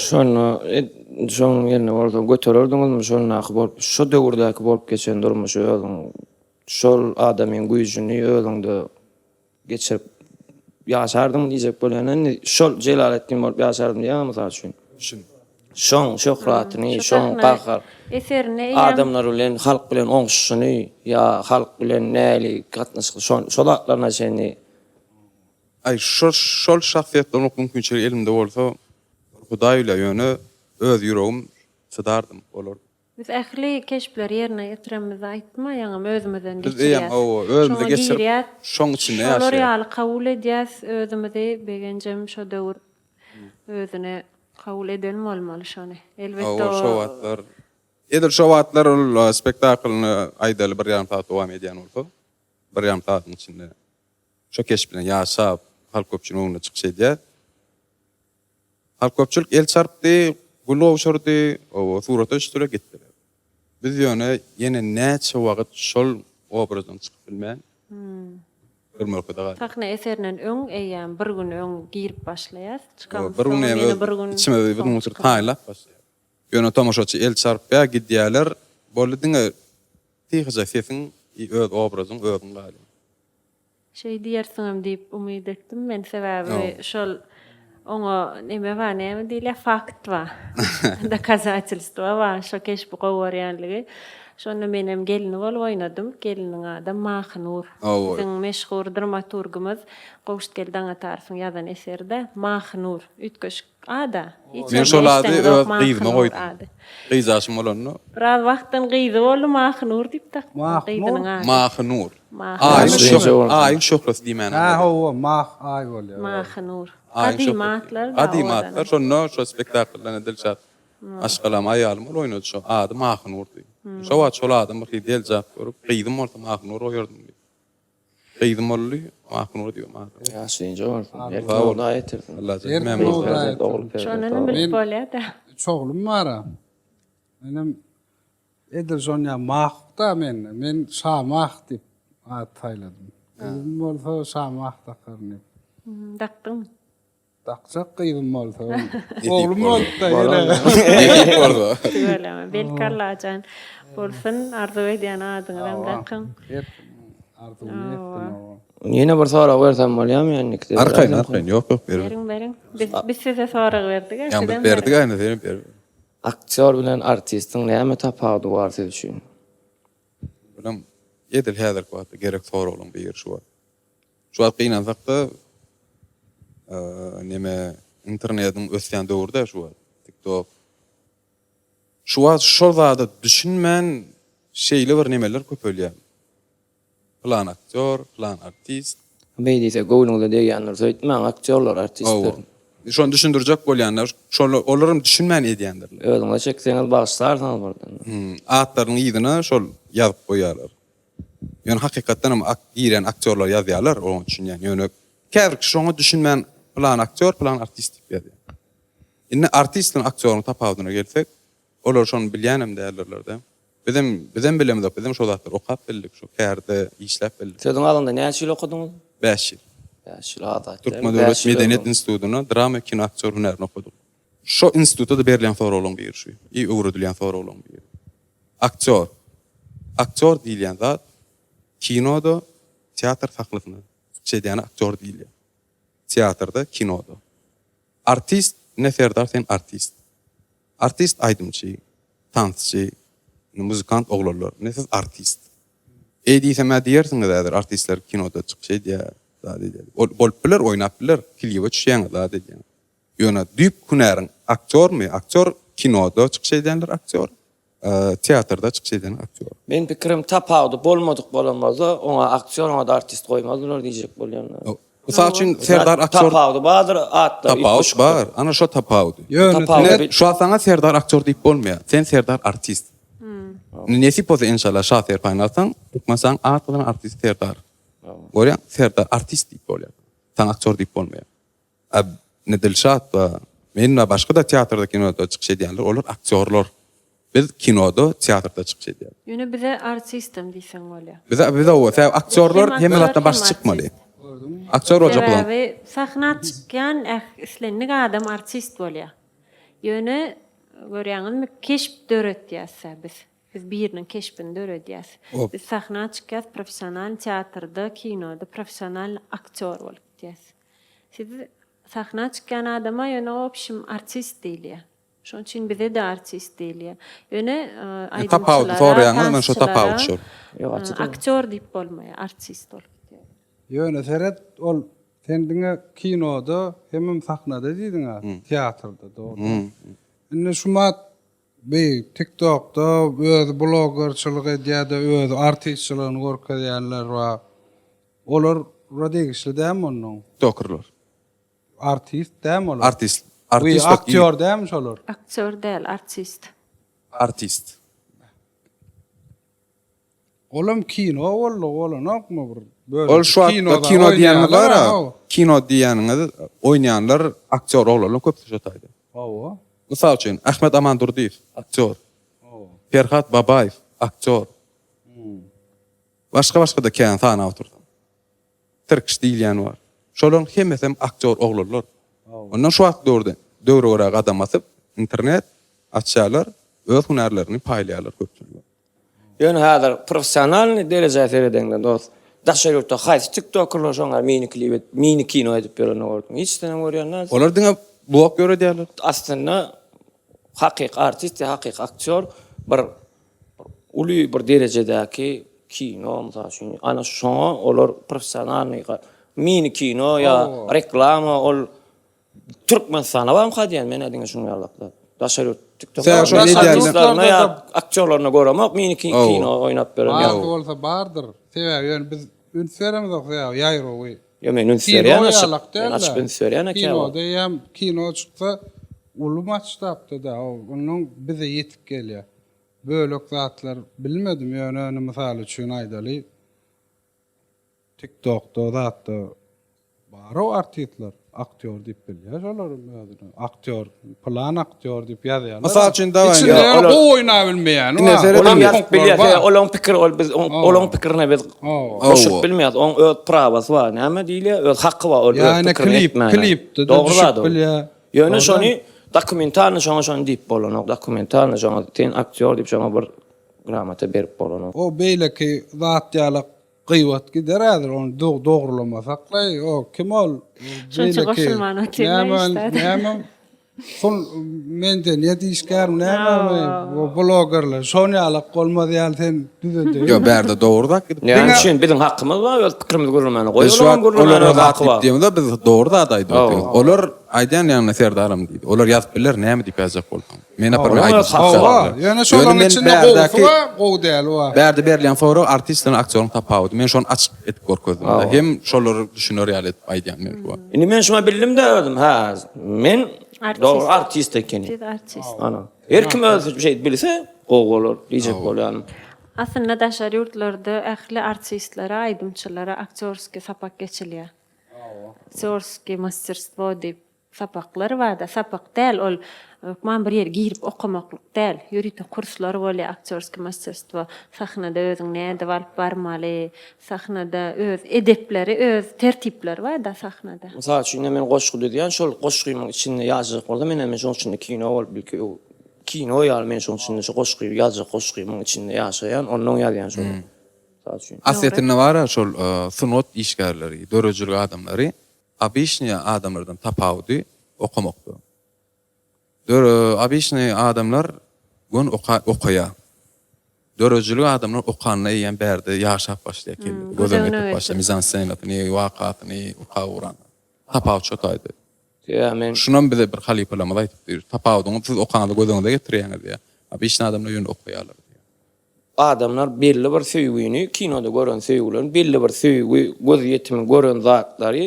Şonda şoň ýerine bolsa götererdiňizmi şondaky bolup şo döwürdäki bolup geçen durmuşy özüň şol adamyň güýjüni özüňde geçirip ýaşardyň diýjek bolýan indi şol Jelaletdin bolup ýaşardym diýýäňä mysal üçin. Şoň şöhratyny, şoň gahar adamlar bilen, halk bilen oňşuşyny ýa halk bilen nähili gatnaşyk şo şo zatlaryna çenli. Aý şo şol şahsyýet bolmak mümkinçiligi elimde bolsa Hudaý bilýär ýöne öz ýüregim çydardym bolardym. Biz ähli keşpleri ýerine ýetiremizde aýtma, ýaňam özümizden Biz eýýäm geçirýäs. hawa, özümize Şoňa geçirip, girýäs. şoň içinde Şolar ýaşaýas. ýaly kabul edýäs özümizi. Begenjem şo döwür özüne kabul eden bolmaly şony. Elbetde Hawa, şo o wagtlar, edil şo wagtlar ol spektaklyny aýdaly bir ýarym sagat dowam edýän bolsa, bir ýarym sagatyň içinde şo keşp bilen ýaşap, halk köpçüliginiň öňünde çykyş edýäs. Halk köpçülik el çarpdy, gül gowşurdy, oba surata düşdüler, gitdiler. Biz ýöne ýene näçe wagt şol obrazdan çykyp bilmän, görmekde galýarys. Sahna eserinden öň eýýäm bir gün öň girip başlaýas, çykamyz Bir gün soň eýýäm ýene öz bir gün içimizi soň bir gün çykamyz. taýynlap başlaýarys. Ýöne tomaşaçy el çarpýar, gidýärler, boldy diňe syhyja sesiň i öz obrazyň özüň galýar. Şeý diýersiňem diýip umyt etdim men sebäbi şol oňa neme bar näme diýilýär fakt bar dokazatelstwo bar şo keşbi gowy görýänligi şonda menem gelini bolup oýnadym geliniň adam Mahynur biziň meşhur dramaturgymyz Gowşutgeldi Daňatarowyň ýazan eseri-de Mahynur üýtgeşik Ada. Hiç Men ýerde şol ady eşdeňizok öz gyzyma Mahynur goýdum. ady. Gyzjaşym bolanda. Biraz wagtdan gyzy boldy Mahynur diýip dakdylar Mahnur? gyzynyň ady. Mahynur. Mahynur. Aýyň Birinji şöh bolsun. Aýyň şöhlesi diýmäni Hä aňladýar. hawa mah aý bolýar. Mahynur. Aýyň Gadymy şöhlesi. atlar da Gadymy owadan. atlar. Şonda şo spektakldan Dilşat maşgalam aýalym ol oýnady şo ady Mahynurdy. Şo wagt şol adam bir hili deljap görüp gyzym bolsa Mahynur goýardym diýip. Gyzym boldy, Mahmur diýip ady. Ýaşynja bolsun. Erkin Sag bol. Hudaý ýetirsin. Allajan Erkin memnun. Hudaý Perzent, ogul ýetirsin. perzent. Şondanam Ogul. bilip Men bolýa-da. üç oglum bar-a. Menem edil şonýa Mahuk-da mende. Men Şamah diýip at saýladym. Gyzym bolsa Şamah dakaryn diýip. Dakdyňmy? Dakjak gyzym bolsa, Nesip oglum bolsa. bolupda ýene. Nesip bolsa. Tüweleme. Belki Allajan bolsun arzuw edýän adyňyzam dakyň. Her kimiň arzuwyna ýetsin oba. Ýene bir sorag bersem bolýamy indiki? Arkaýyn arkaýyn ýok ýok ber. Beriň beriň. Biz biz size sorag berdik-ä Ýa biz sizem berdik beriň. indi senem ber. Aktýor bilen artistiň näme tapawudy bar siz üçin? Bulam edil häzirki wagtda gerek soraglaryň biri şu wagt. Şu wagt gynansakda neme internetiň ösýän döwrüdä şu wagt tiktok. Şu wagt şol zada düşünmän şeýle bir nemeler köpelýär. Pylan aktýor, pylan artist. Beý diýse göwnüňize degýändir öýtmäň aktýorlar artistler. Hawa. Şony düşündirjek bolýanlar şol olaram düşünmän edýändirler. Özüňize çekseňiz bagyşlarsyňyz birden. Atlarynyň yzyna şol ýazyp goýýarlar. Ýöne hakykatdan hem girýän aktýorlar ýazýarlar, oňa düşünýän. Ýöne käbir kişi şoňa düşünmän pylan aktýor, pylan artist diýip ýazýar. Indi artist bilen aktýoryň tapawudyna gelsek, olar şony bilýänem däldirler-de. Bizem, bizem bilemizok, bizem şo zatlary okap bildik, şo kärde işläp bildik. Sözüň alynda näçe ýyl okadyňyz? Bäş ýyl. Bäş ýyl az zat däl. Türkmen döwlet medeniýet institutynda drama kino aktýor hünärini okadyk. Şo institutda-da berilýän soraglaryň biri şu, i öwredilýän soraglaryň biri. Aktýor. Aktýor diýilýän zat kinoda, teatr sahnasynda çykyş edýäne aktýor diýilýär. Teatrda, kinoda. Artist, ine Serdar sen artist. Artist aýdymçy, tansçy, indi muzykant oglanlar. Ine siz artist. Eý diýsem-ä diýersiňiz häzir artistler kinoda çykyş edýär, zat edýär. Ol bolup biler, oýnap biler, klibe düşýäňiz, zat edýäňiz. Ýöne düýp hünäriň. Aktýormy? Aktýor kinoda çykyş edýänler aktýor, teatrda çykyş edýän aktýor. Meň pikirim tapawudy bolmadyk bolan bolsa oňa aktýor oňa-da artist goýmazdylar diýjek bolýan. Mysal üçin Serdar aktýor. Tapawudy bardyr atlar Tapawut bar. Ana şo tapawudy. Ýöne Şu wagt saňa Serdar aktýor diýip bolmaýar. Sen Serdar artist. Indi nesip bolsa enşalla şa serpaýyny alsaň Türkmenistanyň at gazanan artisti Serdar. Görýäň Serdar artist diýip bolýar. Saňa aktýor diýip bolmaýar. A indi Dilşat we men we başga-da teatrda, kinoda çykyş edýänler, olar aktýorlar. Biz kinoda, teatrda çykyş edýäris. Ýöne bize artistem diýseň bolýar. Bize, bize hawa, sebäbi aktýorlar hemme zatdan başy çykmaly. Aktýor boljak bolan. Sebäbi sahna çykýan islendik adam artist bolýar. Ýöne görýäňizmi, keşp döretýäs-ä biz. Biz biriniň keşbini döredýäs. Biz sahna çykýas, professional teatrda, kinoda professional aktýor bolup gidýäs. Siz sahna çykýan adama ýöne opşim artist diýilýär. Şonuň üçin bize-de artist diýilýär. Ýöne Tapawudy aýdymçylara, soraýaňyz, men şo tapawut tansçylara şol. aktýor diýip bolmaýar, artist bolup gidýär. Ýöne seret ol sen diňe kinoda hemem sahnada diýdiň-ä, teatrda dogry. Indi şumat bi tiktokda özi blogerçilik edýär-de özi artistçiligini görkezýänler bar. Olara degişli dälmi onnoň? Tiktokerler. Artist dälmi olar? Artist. Artist. Aktýor dälmi şolar? Aktýor däl, artist. Artist. Olam kino boldy, bolanokmy bir bölek? Ol şu wagt kino diýýäniňiz bar-a, kino diýýäniňiz oýnaýanlar aktýor oglanlar köpüsi şo taýda. Hawa. Mysal üçin, Ahmet Amandurdyýew, aktýor. Hawa. Perhat Babaýew, aktýor. Başga-başga-da kän sanap otursam. Tirkiş diýilýäni bar. Şolaryň hemmesem aktýor oglanlar. Ondan şu wagtky döwürde döwre görä gadam basyp, internet açýarlar, öz hünärlerini paýlaýarlar köpçülige. Ýöne häzir professionalnyý derejä seredeňde dost, daşary ýurtda haýsy tiktokerler şoňa mini klip edip, mini kino edip ýörenini gördüň? Hiç senem görýän dälsiň. Olar diňe blog ýöredýärler. Aslynda hakyky artist ýa hakyky aktýor bir uly bir derejedäki kino mysal üçin ana şoňa olar professionalnyý mini kino ýa reklama ol Türkmenistana barmyka diýýän men-ä diňe şuň ýalak zat. Daşary ýurt tiktok Sen şo artistlerine ýa aktýorlaryna göremok mini kino oýnap ýören ýa. Bar bolsa bardyr. Sebäbi ýöne biz üns beremizok sebäbi ýaýrawy. Ýa men üns berýän açyk. Men açyp üns berýän käwagt. Kinoda eýýäm kino çyksa uly masştabda-da ondan bize ýetip gelýär. Bölek zatlar bilmedim ýöne indi mysal üçin aýdaly tiktokda zatda barow artistler aktýor diýip bilýär şolaram özüne aktýor pylan aktýor diýip ýazýarlar. Mysal üçin dawaý içinde ýöne gowy oýnabilmeýäni bar. Olam ýazyp bilýär olaň pikiri ol biz olaň pikirine biz goşulyp bilmeýäs oň öz prawasy bar näme diýilýär öz haky bar ol öz pikirini etmäne. Klipde düşüp bilýär. Ýöne şony dokumentalny şoňa şony diýip bolanok. Dokumentalny şoňa sen aktýor diýip şoňa bir gramota berip bolanok. O beýleki zat ýalak gyýbat gider häzir ony dogrulamasaklaý o kim ol Şonça goşulman otyryn näme Şol medeniýet işgärmi nämemi o blogerler şon ýalak bolmaz ýaly sen düzedeýin. Ýok bärde dogry zat gidip. Näme üçin biziň hakymyz bar öz pikirimizi gürlemäne. Goý Biz şu olaryň wagt gürlemäne olara öz zat haky diýip bar. diýemizok biz dogry zat aýdyp otyrys. Olar aýdýan ýaňy Serdaram diýdi. Olar ýazyp biler näme diýip ýazjak bolsaň. Men apar Olaryň öz haky Hawa, bar. ýöne şolaryň men içinde gowusy bärdäki bar, gowy däli bar. Bärde berilýän sorag artist bilen aktýoryň tapawudy. Men şony açyk edip görkezdim. Hem şolary düşüner ýaly edip aýdýan men şu wagt. Indi men şuňa bildim-de özüm, hä, men dogry artist ekenim. Siz artist. Ana. Her kim öz şeýdip bilse, gowy bolar diýjek bolýanym. Aslynda daşary ýurtlarda ähli artistlere, aýdymçylara aktýorskiý sapak geçilýär. Aktýorskiý masterstwo diýip. Sapaklar barda, sapak däl ol hökman bir ýere girip okamaklyk däl. Ýörite kurslar bolýar, aktýorskiý masterstwo, sahnada özüňi nädip alyp barmaly, sahnada öz edepleri, öz tertipleri barda sahnada. Mysal üçin ine men goşgy düzýän, şol goşgymyň içinde ýazjak bolsam ine men şoň içinde kino bolup belki kino ýaly men şoň içinde şu goşgy ýazjak goşgymyň içinde ýaşaýan, onnoň ýazýan şony. Mysal üçin. Aslyýetinde bar-a şol sungat işgärleri, döredijilik adamlary Obyçnyý adamlardan tapawudy okamakda. Dör obyçnyý adamlar gön oka okaýar. Döredijilik adamlar okanda eýýäm bärde ýaşap başlaýar kellede. Göz öňüne getirip başlaýar mizanssenasyny, wakasyny, okap ugranda. Tapawut şo taýda. Sebäbi men. Şunam bize bir halypalarymyz aýdypdy. Tapawudyňy siz okaňyzda göz öňüňize getirýäňiz diýýär. A biçin adamlar ýöne okaýarlar diýýär. Adamlar belli bir söýgini, kinoda gören söýgülerini, belli bir söýgi, gözýetimi gören zatlary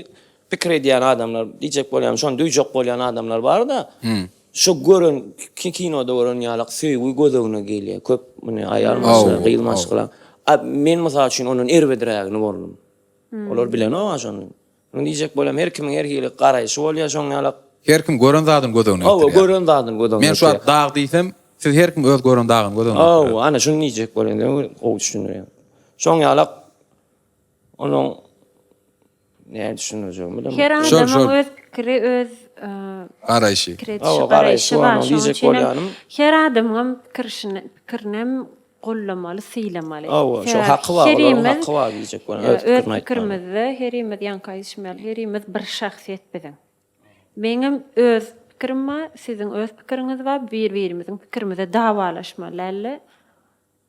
pikir edýän adamlar, diýjek bolýanym, şony duýjak bolýan adamlar bar-da. Şo gören, kinoda gören ýalak söýgi göz öňüne gelýär. Köp muny aýal maşgala, gyz maşgala. A men mysal üçin ondan erbedrägini boldum. Olar bilenok-a şony. Muny diýjek bolýam, her kimiň her hili garaýşy bolýar şoň ýalak. Her kim gören zadyny göz öňüne getirýär. Hawa, gören zadyny göz öňüne Men şu wagt dag diýsem, siz her kim öz gören dagyny göz öňüne getirýär. Hawa, ana şuny diýjek bolýan, gowy düşündirýäň. Şoň ýalak onuň näme düşündirjegimi bilemok. Her adamyň öz pikiri, öz garaýşy. Pikir edişi, garaýşy bar. Şonuň üçinem her adamyňam pikirinem gollamaly, sylamaly. Hawa, şo haky bar, olaryň haky bar diýjek bolýan, öz Öz pikirimizde herimiz ýaňky aýdyşym ýaly, herimiz bir şahsyýet biziň. Meňem öz pikirim bar, siziň öz pikiriňiz bar, bir-birimiziň pikirimize dawalaşmaly dälde.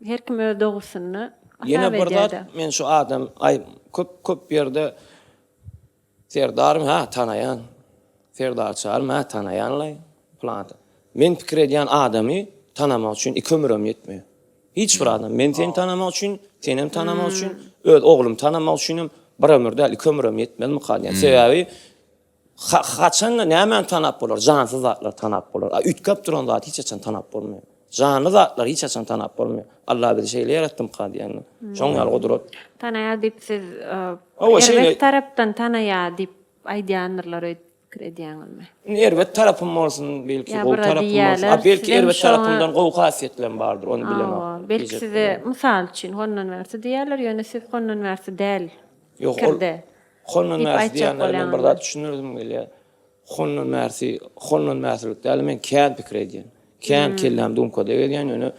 Her kim öz dogrusyny hasap Ýene bir zat, edýär-de. men şu adam, aý, köp köp ýerde Serdarym hä tanaýan. Serdar Çarym hä tanaýanlaý. Pylan. Men pikir edýän adamy tanamak üçin iki ömürem ýetmeýär. Hiç bir adam. Men seni tanamak üçin, senem tanamak üçin, öz oglumy tanamak üçinem bir ömür däl, iki ömürem ýetmezmika diýýän. Sebäbi haçanda nämäni tanap bolar? Jansyz zatlary tanap bolar. A üýtgäp duran zady hiç haçan tanap bolmaýar. Janly zatlary hiç haçan tanap bolmaýar. Allah bizi şeýle ýaratdymyka diýýän. Şoň ýaly gudrat. Tanaýar diýip siz erbet tarapdan tanaýar diýip aýdýandyrlar öýdüp pikir edýäňizmi? Indi erbet tarapym bolsun, belki gowy tarapym bolsun. A belki erbet tarapymdan gowy hasiýetlerim bardyr, ony bilemok. Hawa, belki size mysal üçin hondan bärsi diýýärler, ýöne siz hondan bärsi däl pikirde. Ýok, ol hondan bärsi diýýänlere men bir zat düşündirdim gelýär. Hondan bärsi, hondan bärsilik däl, men kän pikir edýän. Kän kelläm dumkada gezýän, ýöne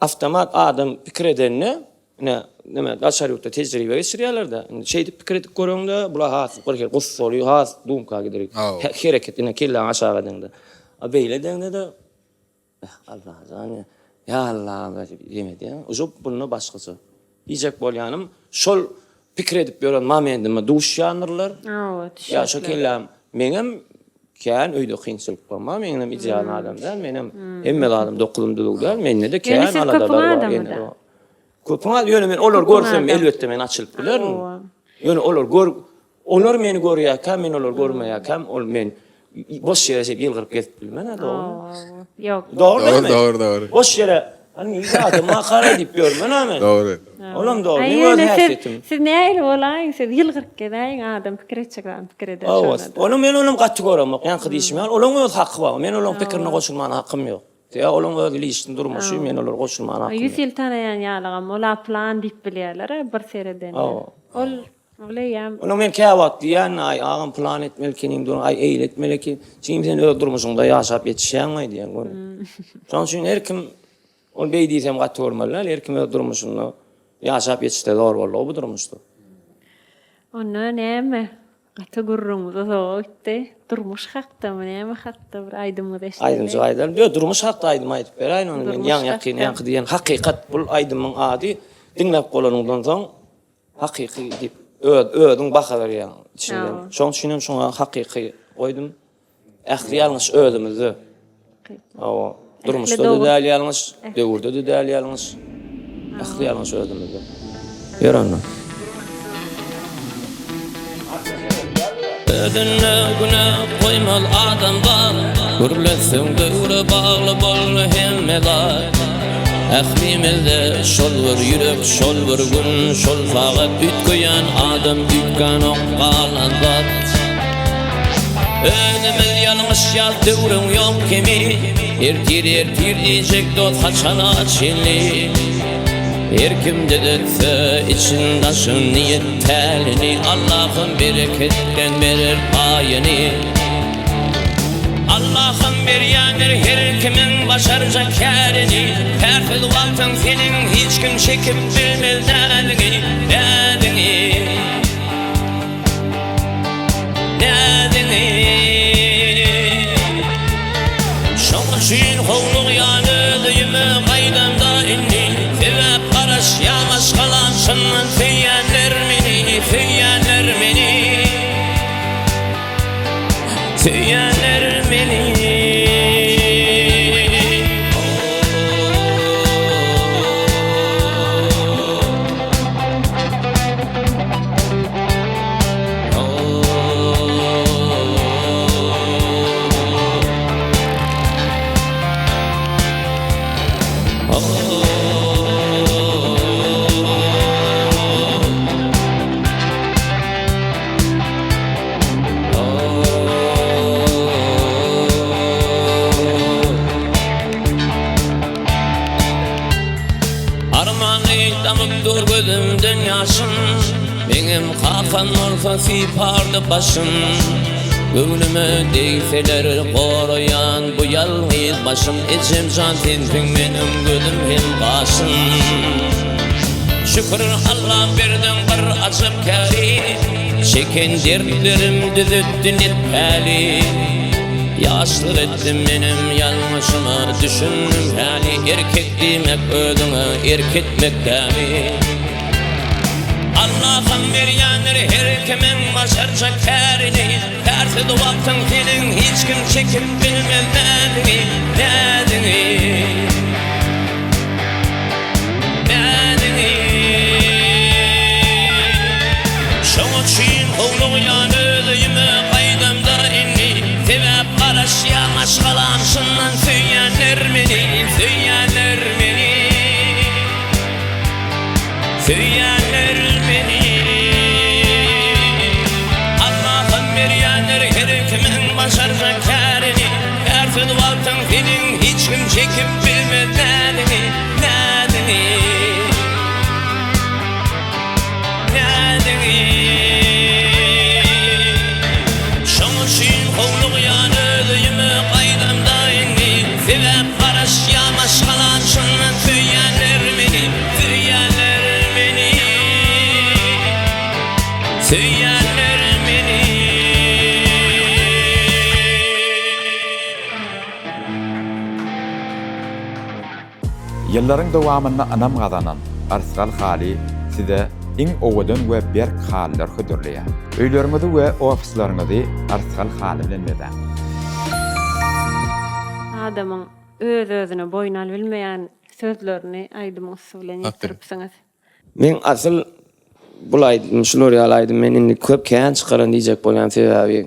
Awtomat adam pikir edende, ine, neme, daşary ýurtda tejribe geçirýärler-de, indi şeýdip pikir edip göreňde, bular has bir hili gussaly, has dumka gider. Hereket, ine, kelläňi aşak edeňde. A beýle edeňde-de, eh, Allajan, ýa Alla diýip edýäň. Uje bunda başgaça. Diýjek bolýanym, şol pikir edip ýören momendime duşýandyrlar. Hawa, Ýa şo düşýärler. kelläm, meňem kän öýde kynçylyklarym bar, meňem ideal adam däl, menem hemme zadym dokuzym düzüw däl, mende-de Ýöne kän siz köpüň aladalar bar, adamy-da. ýene bar. Köpüň ady, ýöne men olary Köpüň görsem, adamy. elbetde men açylyp bilerin. Hawa. Ýöne olar gör, olar meni görýärkä, men olary görmeýärkäm, ol men boş ýere şeýdip ýylgyryp gezip bilmen-ä, dogrymy? Ýok. Dogry Dogry, dälmi? dogry, dogry. Boş ýere, hany ýa adam makara diýip ýörmen-ä men. Dogry. Olam dogry, Aý, meň öz ýöne siz, häsiýetim. siz nähili bolaýyň, siz ýylgyryp gezäýiň, adam pikir etjek zadyny pikir eder Hawa, şonda-da. ony men onam gaty göremok, ýaňky diýşim ýaly, olaň öz haky bar, men olaň pikirine goşulmana hakym ýok. Ýa olaň öz lişni durmuşy, men olary goşulmana hakym Ýüz ýok. ýyl tanaýan ýalygam, ol-a pylan diýip bilýärler-ä bir seredende. Hawa. Ol, ol eýýäm. Onuň men käwagt diýýän, aý agam pylan etmeli ekeniň, dur, aý eýle etmeli eken, jigim sen öz durmuşyňda ýaşap ýetişýäňmi diýýän göni. Şonuň üçin her kim, ol beý diýsem gaty görmeli däl, her kim öz durmuşynda ýaşap ýetişse zor boldugy bu durmuşda. Onda näme, gaty gürrüňimiz uzaga gitdi. Durmuş hakdamy, näme hakda bir aýdymyňyzy eşideli. Aýdymjyk aýdaly. Ýok, durmuş hakda aýdym aýdyp beräýin ony men Durmuş ýaňy ýakyn hakda. ýaňky diýen hakykat bul aýdymyň ady diňläp bolanyňdan soň hakyky diýip öz özüň baha berýäň içiňden. Hawa. Şoň üçin hem şoňa hakyky goýdum. Ähli ýalňyş özümizde. Hawa. Durmuşda-da däl ýalňyş, döwürde-de däl ýalňyş. Ähli ýalňyş özümizde. Ýör onda. Özünde günä goýmaz adamzat Gürletseň döwre bagly boldy hemme zat Ählimizde şol bir ýürek şol bir gün şol sagat Üýtgeýän adam üýtgänok galan zat Özümiz ýalňyşýas döwrüň ýok kemi Ertir ertir diýjek dost haçana çenli Her kim düzetse için daşyn niýet pälini Allahym bereketden berer paýyny Allahym berýändir her kimiň başarjak kärini Kärsiz wagtyň seniň hiç kim çekip bilmez dädiňi dädiňi. Nädiňi? Şoň üçin howlugýan öz öýüme gaýdamda indi Sebäp garaşýa maşgalam çyndan söýýänler meni, söýýänler meni. Söýýänler meni. Armanly damyp dur gözümden ýaşym Meňem kakam bolsa sypardy başym Göwnüme degseler goraýan bu ýalňyz başym Ejemjan sensiň meniň gözüm hem gaşym Şükür Alla berdiň bir ajap käri Çeken dertlerim düzetdi net päli Ýaşlyk etdim menem ýalňyşyma düşündim häli Erkek diýmek özüňe erk etmek dämi Allaham berýändir her kimiň başarjak kärini Kärsiz wagtyň seniň hiç kim çekip bilmez näziňi, näziňi. Näziňi. Şoň üçin howlugýan öz öýüme gaýdamda indi Sebäp garaşýar maşgalam şundan söýýänler meni, söýýänler meni. Söýýänler meni Allahym berýändir her kimiň başarjak kärini Kärsiz wagtyň seniň hiç kim çekip bilmez näziňi, näziňi Näziňi Şoň üçin howlugýan öz öýüme gaýdamda indi Sebäp garaşýar maşgalam şondan söýýänler meni Söýýänler meni Söýýänler meni. Ýyllaryň dowamynda ynam gazanan Yrsgal haly size iň owadan we berk halylar hödürleýär. Öýleriňizi we ofisleriňizi Yrsgal haly bilen bezäň! Adamyň öz-özüne boýun alybilmeýän sözlerini aýdymyň üsti bilen ýetiripsiňiz. Men asyl bul aýdym şular ýaly aýdym men indi köp kän çykaran diýjek bolýan sebäbi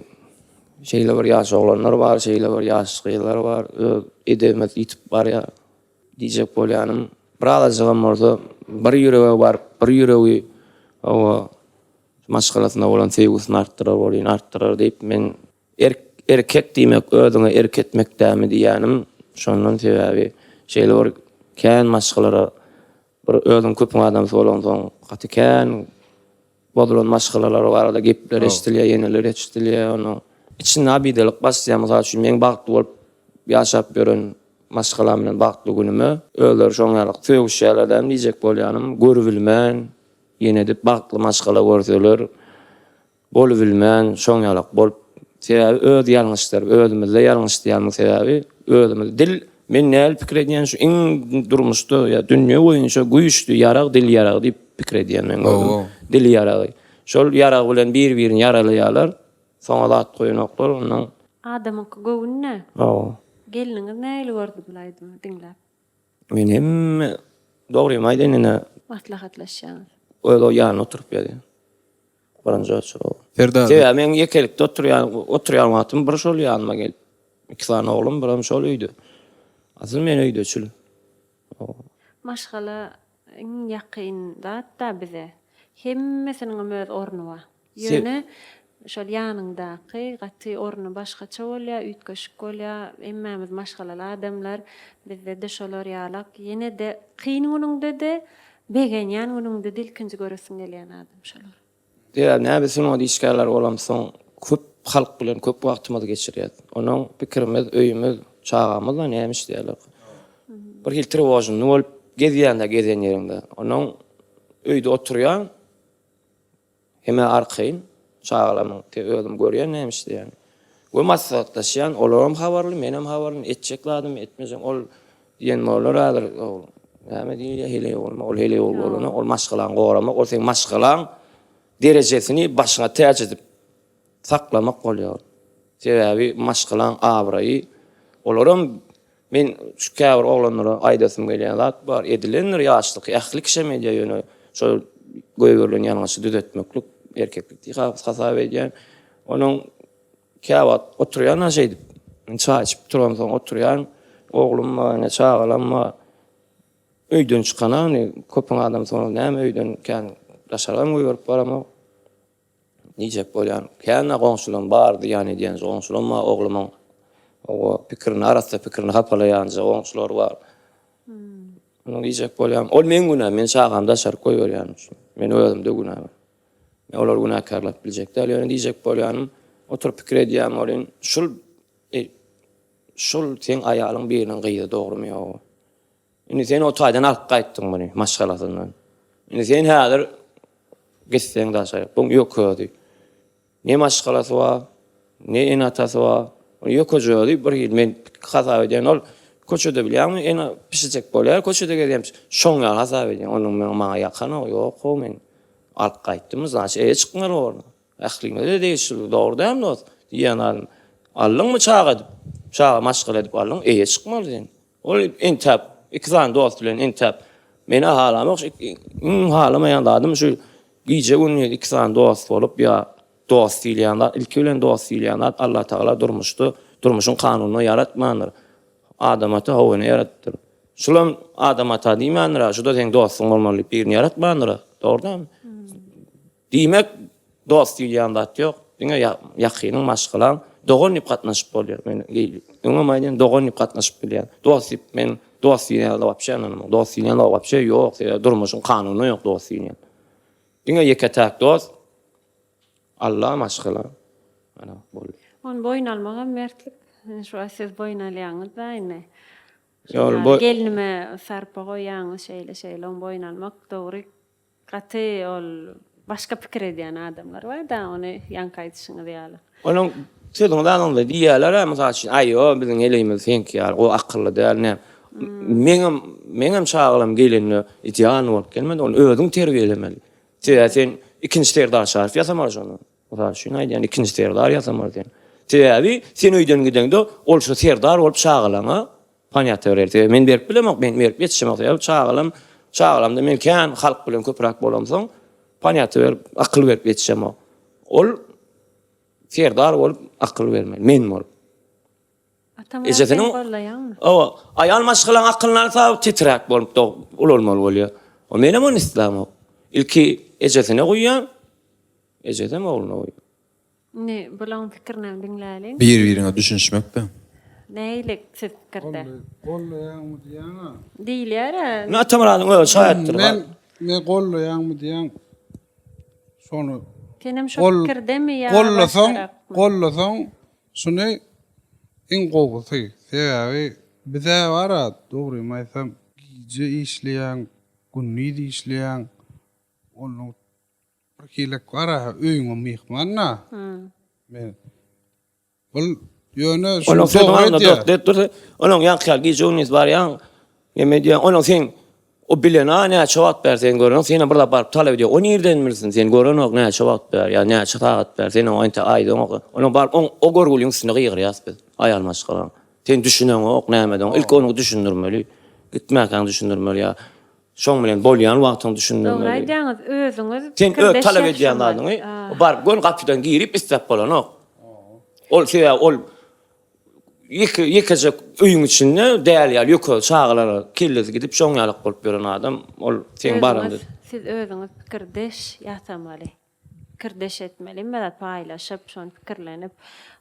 şeýle bir ýaş oglanlar bar şeýle bir ýaş gyzlar bar öz edebimiz ýitip barýar diýjek bolýanym bir azajygam bolsa bir ýürege baryp bir ýüregi hawa maşgalasyna bolan söýgüsini artdyrar bolýyn artdyrar diýip men Erk, erkek diýmek özüňe erk etmek dämi diýýänim şondan sebäbi şeýle bir kän maşgalara bir özüň köpüň adamsy bolansoň gaty kän bozulan maşgalalar barada gepler eşidilýär ýeneler eşidilýär onuň içinde abidelik başlaýar mysal üçin meň bagtly bolup ýaşap ýören maşgalam bilen bagtly günüme özleri şoň ýaly sögüşýärler dämi diýjek bolýanym görübilmän ýene edip bagtly maşgala görseler Bolubilmän şoň ýalak bolup sebäbi öz ýalňyşlar özümizde ýalňyş diýýämiň sebäbi özümiz dil men näl pikir edýän şu iň durmuşda ýa dünýe boýunça güýçli ýarag dil ýaragy diýip pikir edýän men özüm dil ýaragy şol ýarag bilen bir birini ýaralaýarlar soňa zat goýanoklar ondan Adamyňky göwün-dä. Hawa. Gelniňiz nähili gördi bul aýdymy diňläp? Men hemme dogrymy aýdaýyn ine. Maslahatlaşýaňyz. Öz o ýanynda oturyp ýazýan. Birinji oçurgy. Serdar. Sebäbi meň ýekelikde oturýan oturýan wagtym bir şol ýanyma gelip. Iki sany oglum, birem şol öýde. Asyl men öýdeçil. Maşgala iň ýakyn zat-da bize. Hemmesiniňem öz orny bar. Ýöne şol ýanyňdaky gaty orny başgaça bolýar, üýtgeşik bolýar. Hemmämiz maşgalaly adamlar. Bizde-de şolar ýalak. Ýene-de kyn günüňde-de, begenýän günüňde-de ilkinji göresiň gelýän adam şolar. Sebäbi näme sungat işgärleri bolamsoň köp halk bilen köp wagtymyzy geçirýäs. Onuň pikirimiz, öýümiz, çagamyz-da näme işleýärler. Bir hili trewožnyý bolup gezýäň-dä gezen ýeriňde. Onuň öýde oturýaň. Hemä arkaýyn, çagalarymyň te özüm görýän näme işleýänini. We maslahatlaşýan, olaram habarly, menem habarly, etjek zadymy, etmejegimi, ol diýen bolar häzir, ol näme diýilýär, heleý bolma, ol heleý bolup bolanok, ol maşgalaňy goramak, ol seň maşgalaň derejesini başyňa täç edip saklamak bolýar. Sebäbi maşgalaň abraýy, olaram men şu käbir oglanlara aýdasym gelýän zat bar, edilendir ýaşlyk, ähli kişem edýär ýöne şol goýberilen ýalňyşy düzetmeklik erkeklik diýip hasap edýän. Onuň käwagt oturýan-a şeýdip, men çaý içip turamsoň oturýan, oglum bar, ine çagalam bar. Öýden çykana indi köpüň adamsy soňra näme öýden kän daşargam goýberip baramok. Diýjek bolýan, kän-ä goňşulam bar zyýan edýänje goňşulam bar oglumyň owa pikirini arassa pikirini hapalaýanja goňşular bar. Muny diýjek bolýan, ol meň günäm, men çagamy daşaryk goýberýänim üçin. Men özümde günä bar. Men olary günäkärläp biljek däl, ýöne diýjek bolýanym, oturyp pikir edýän welin, şul şul seň aýalyň biriniň gyzy dogrumy ýogy. Indi sen o taýdan alyp gaýtdyň muny maşgalasyndan. Indi sen häzir gitseň daşary, buň ýok özi. Ne maşgalasy bar, ne ene-atasy bar. Ýokeje özi bir hili men hasap edýän ol köçede bilýäňmi ene pişijek bolýar köçede gezýän şoň ýaly hasap edýän. Onuň maňa ýakanok ýok-ow men alyp gaýtdym znaçy eýe çykmaly borly. Ähliňize degişli dogry dälmi dost? Diýýän adam. Aldyňmy çaga edip, çaga maşgala edip aldyň eýe çykmaly sen. Ol entäp, iki sany dost bilen entäp. Men-ä halamok şu iň halamaýan zadym şu gije-gündiz iki sany dost bolup ýa dost diýilýän zat, ilki bilen dost diýilýän zat Allatagala durmuşda, durmuşyň kanunynda ýaratmandyr. Adam ata How ene ýaradypdyr. Şulam Adam ata diýmändir-ä, şu-da seň dostuň bolmaly diýip birini ýaratmandyr-a. Dogry dälmi? Diýmek, dost diýilýän zat ýok. Diňe ýakynyň, maşgalaň, dogan diýip gatnaşyp bolýar. Men öňem aýdýan, dogan diýip gatnaşyp bilýän. Dost diýip, men dost diýilýän zada wapşe ynanamok. Dost diýilýän zat wapşe ýok. Sebäbi durmuşyň kanunynda ýok dost diýilýän. Diňe ýeke-täk dost Alla, maşgala. Ana, boldy. Ony boýun almagam mertlik. Şu wagt siz boýun alýaňyz-da indi. Gelnime sarpa goýýaňyz şeýle-şeýle, ony boýun almak dogry. Gaty ol başga pikir edýän adamlar bar-da, ony ýaňky aýdyşyňyz ýaly. Onuň sözüňizi alyňda diýýärler-ä, mysal üçin, aý ýo, biziň heleýimiz seňki ýaly, o akylly däl, näme. Meňem, meňem çagalarym gelende idealnyý bolup gelmedi, ony özüň terbiýelemeli. Sebäbi sen ikinji Serdar Şaryf ýasamaly şondan. Mysal üçin aýdýan, ikinji Serdar ýasamaly sen. Sebäbi sen öýden gideňde ol şo Serdar bolup çagalaňa Ponýata berer. Sebäbi men berip bilemok, men berip ýetişemok. Sebäbi çagalam, çagalamda men kän halk bilen köpräk bolamsoň, ponýata berip, akyl berip ýetişemok. Ol serdar bolup akyl bermeli, men bolup. Atamyrat sen gollaýaňmy? Hawa, aýal maşgalaň akylyny alsa titräk bolup ulalmaly bolýar. O menem ony islämok. Ilki ejesine guýýan, ejesem ogluna guýýar. Indi bulaň pikirinem diňläliň. Bir-biriňe düşünişmekde. Nähili siz pikirde? Gollaýaňmy diýýäň-ä. Diýilýär-ä. Indi Atamyradyň özi şaýatdyr. Men men gollaýaňmy diýýäň. Şony. Senem şo pikirdemi ýa gollasaň, gollasaň şuny iň gowusy. Sebäbi bizä bar-a dogrymy aýtsam gije işleýäň, gündiz işleýäň. Onnoň Bir hilek bar-a, öýüňe myhman-da. Men Ol ýöne şuny Onuň sözüň dogry alnynda edýär. dost diýip dursa, onuň ýaňky ýaly gije-gündiz barýaň, neme edýäň, onuň sen o bilen-a näçe wagt bäri seni görenok, senem bir zat baryp talap edýär, o nirden bilsin, seni görenok näçe wagt bäri ýa näçe sagat bäri, sen oňa entek aýdaňok. Onuň baryp oň o görgüliň üstünde gygyrýas biz, aýal maşgalaň. Sen düşüneňok, näme edeňok, ilki ony düşündirmeli, gitmäkäň düşündirmeli ýa Şoň bilen bolýan wagtyň düşündirmeli. Dogry aýdýaňyz, özüňiz Sen öz pikirdeş talap edýän ýaşuly. zadyňy baryp göni gapydan girip isläp bolanok. Ol sebäbi ol ýeke ýekeje öýüň içinde däli ýaly ýöke çagalara kellesi gidip şoň ýalak bolup ýören adam ol seň baranda. Özüňiz siz özüňiz pikirdeş ýasamaly. Pikirdeş etmeli hemme zat paýlaşyp şony pikirlenip.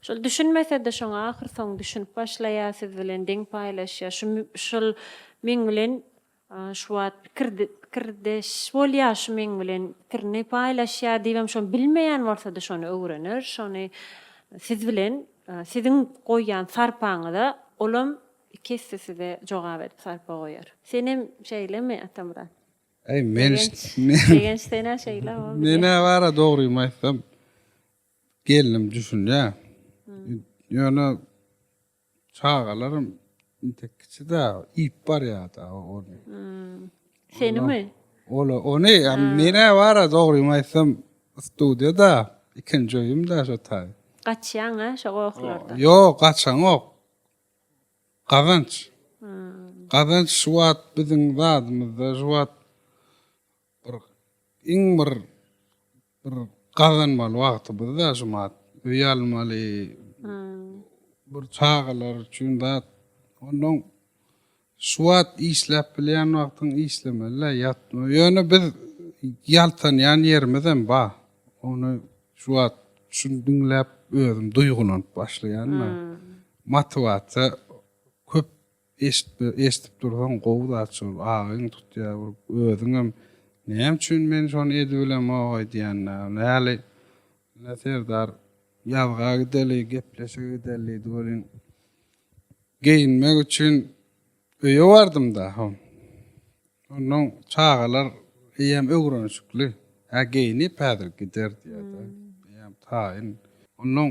Şol düşünmesede şoňa ahyr soň düşünip başlaýar siz bilen deň paýlaşýar. Şu şul meň bilen Şu wagt pikir pikirdeş bolýar şu meň bilen pikirini paýlaşýar diýibem şony bilmeýän bolsada şony öwrener şony siz bilen siziň goýýan sarpaňyza olam iki esse size jogap edip sarpa goýar. Senem şeýlemi Atamyrat? Äý men Begenç Begenç senä şeýle Menä bara dogrymy aýtsam gelnim düşünýär. Ýöne Çagalaram intek kiçi-dä, iýip barýar-da ony. Senimi? Ola, ony, men-ä bar-a, dogrymy aýtsam, studiýada, ikinji öýüm-dä şo taý. Gaçýaň-a şo gohlardan. Ýok, gaçaňok. Gazanç. Gazanç şu wagt biziň zadymyzda şu wagt bir iň bir bir gazanmaly wagtymyzda şu wagt. Öý almaly. Bir çagalar üçin zat. Ondan şu wagt işläp bilýän wagtyň işlemeli-dä, ýatma. Ýöne biz ýaltanýan ýerimizem bar. Ony şu wagt şuny diňläp özüm duýgulanyp başlaýan-da. Motiwasiýa köp eşidip dursaň gowy zat şol agyň tutýar bir özüňem näme üçin men şony edibilemok diýende näli ine Serdar ýazga gideli gepleşige gideli diýdi welin geýinmek üçin öýe bardym-da Onnoň çagalar eýýäm öwrenişikli. Hä geýnip häzir gider diýýär-de. Eýýäm taýyn. Onnoň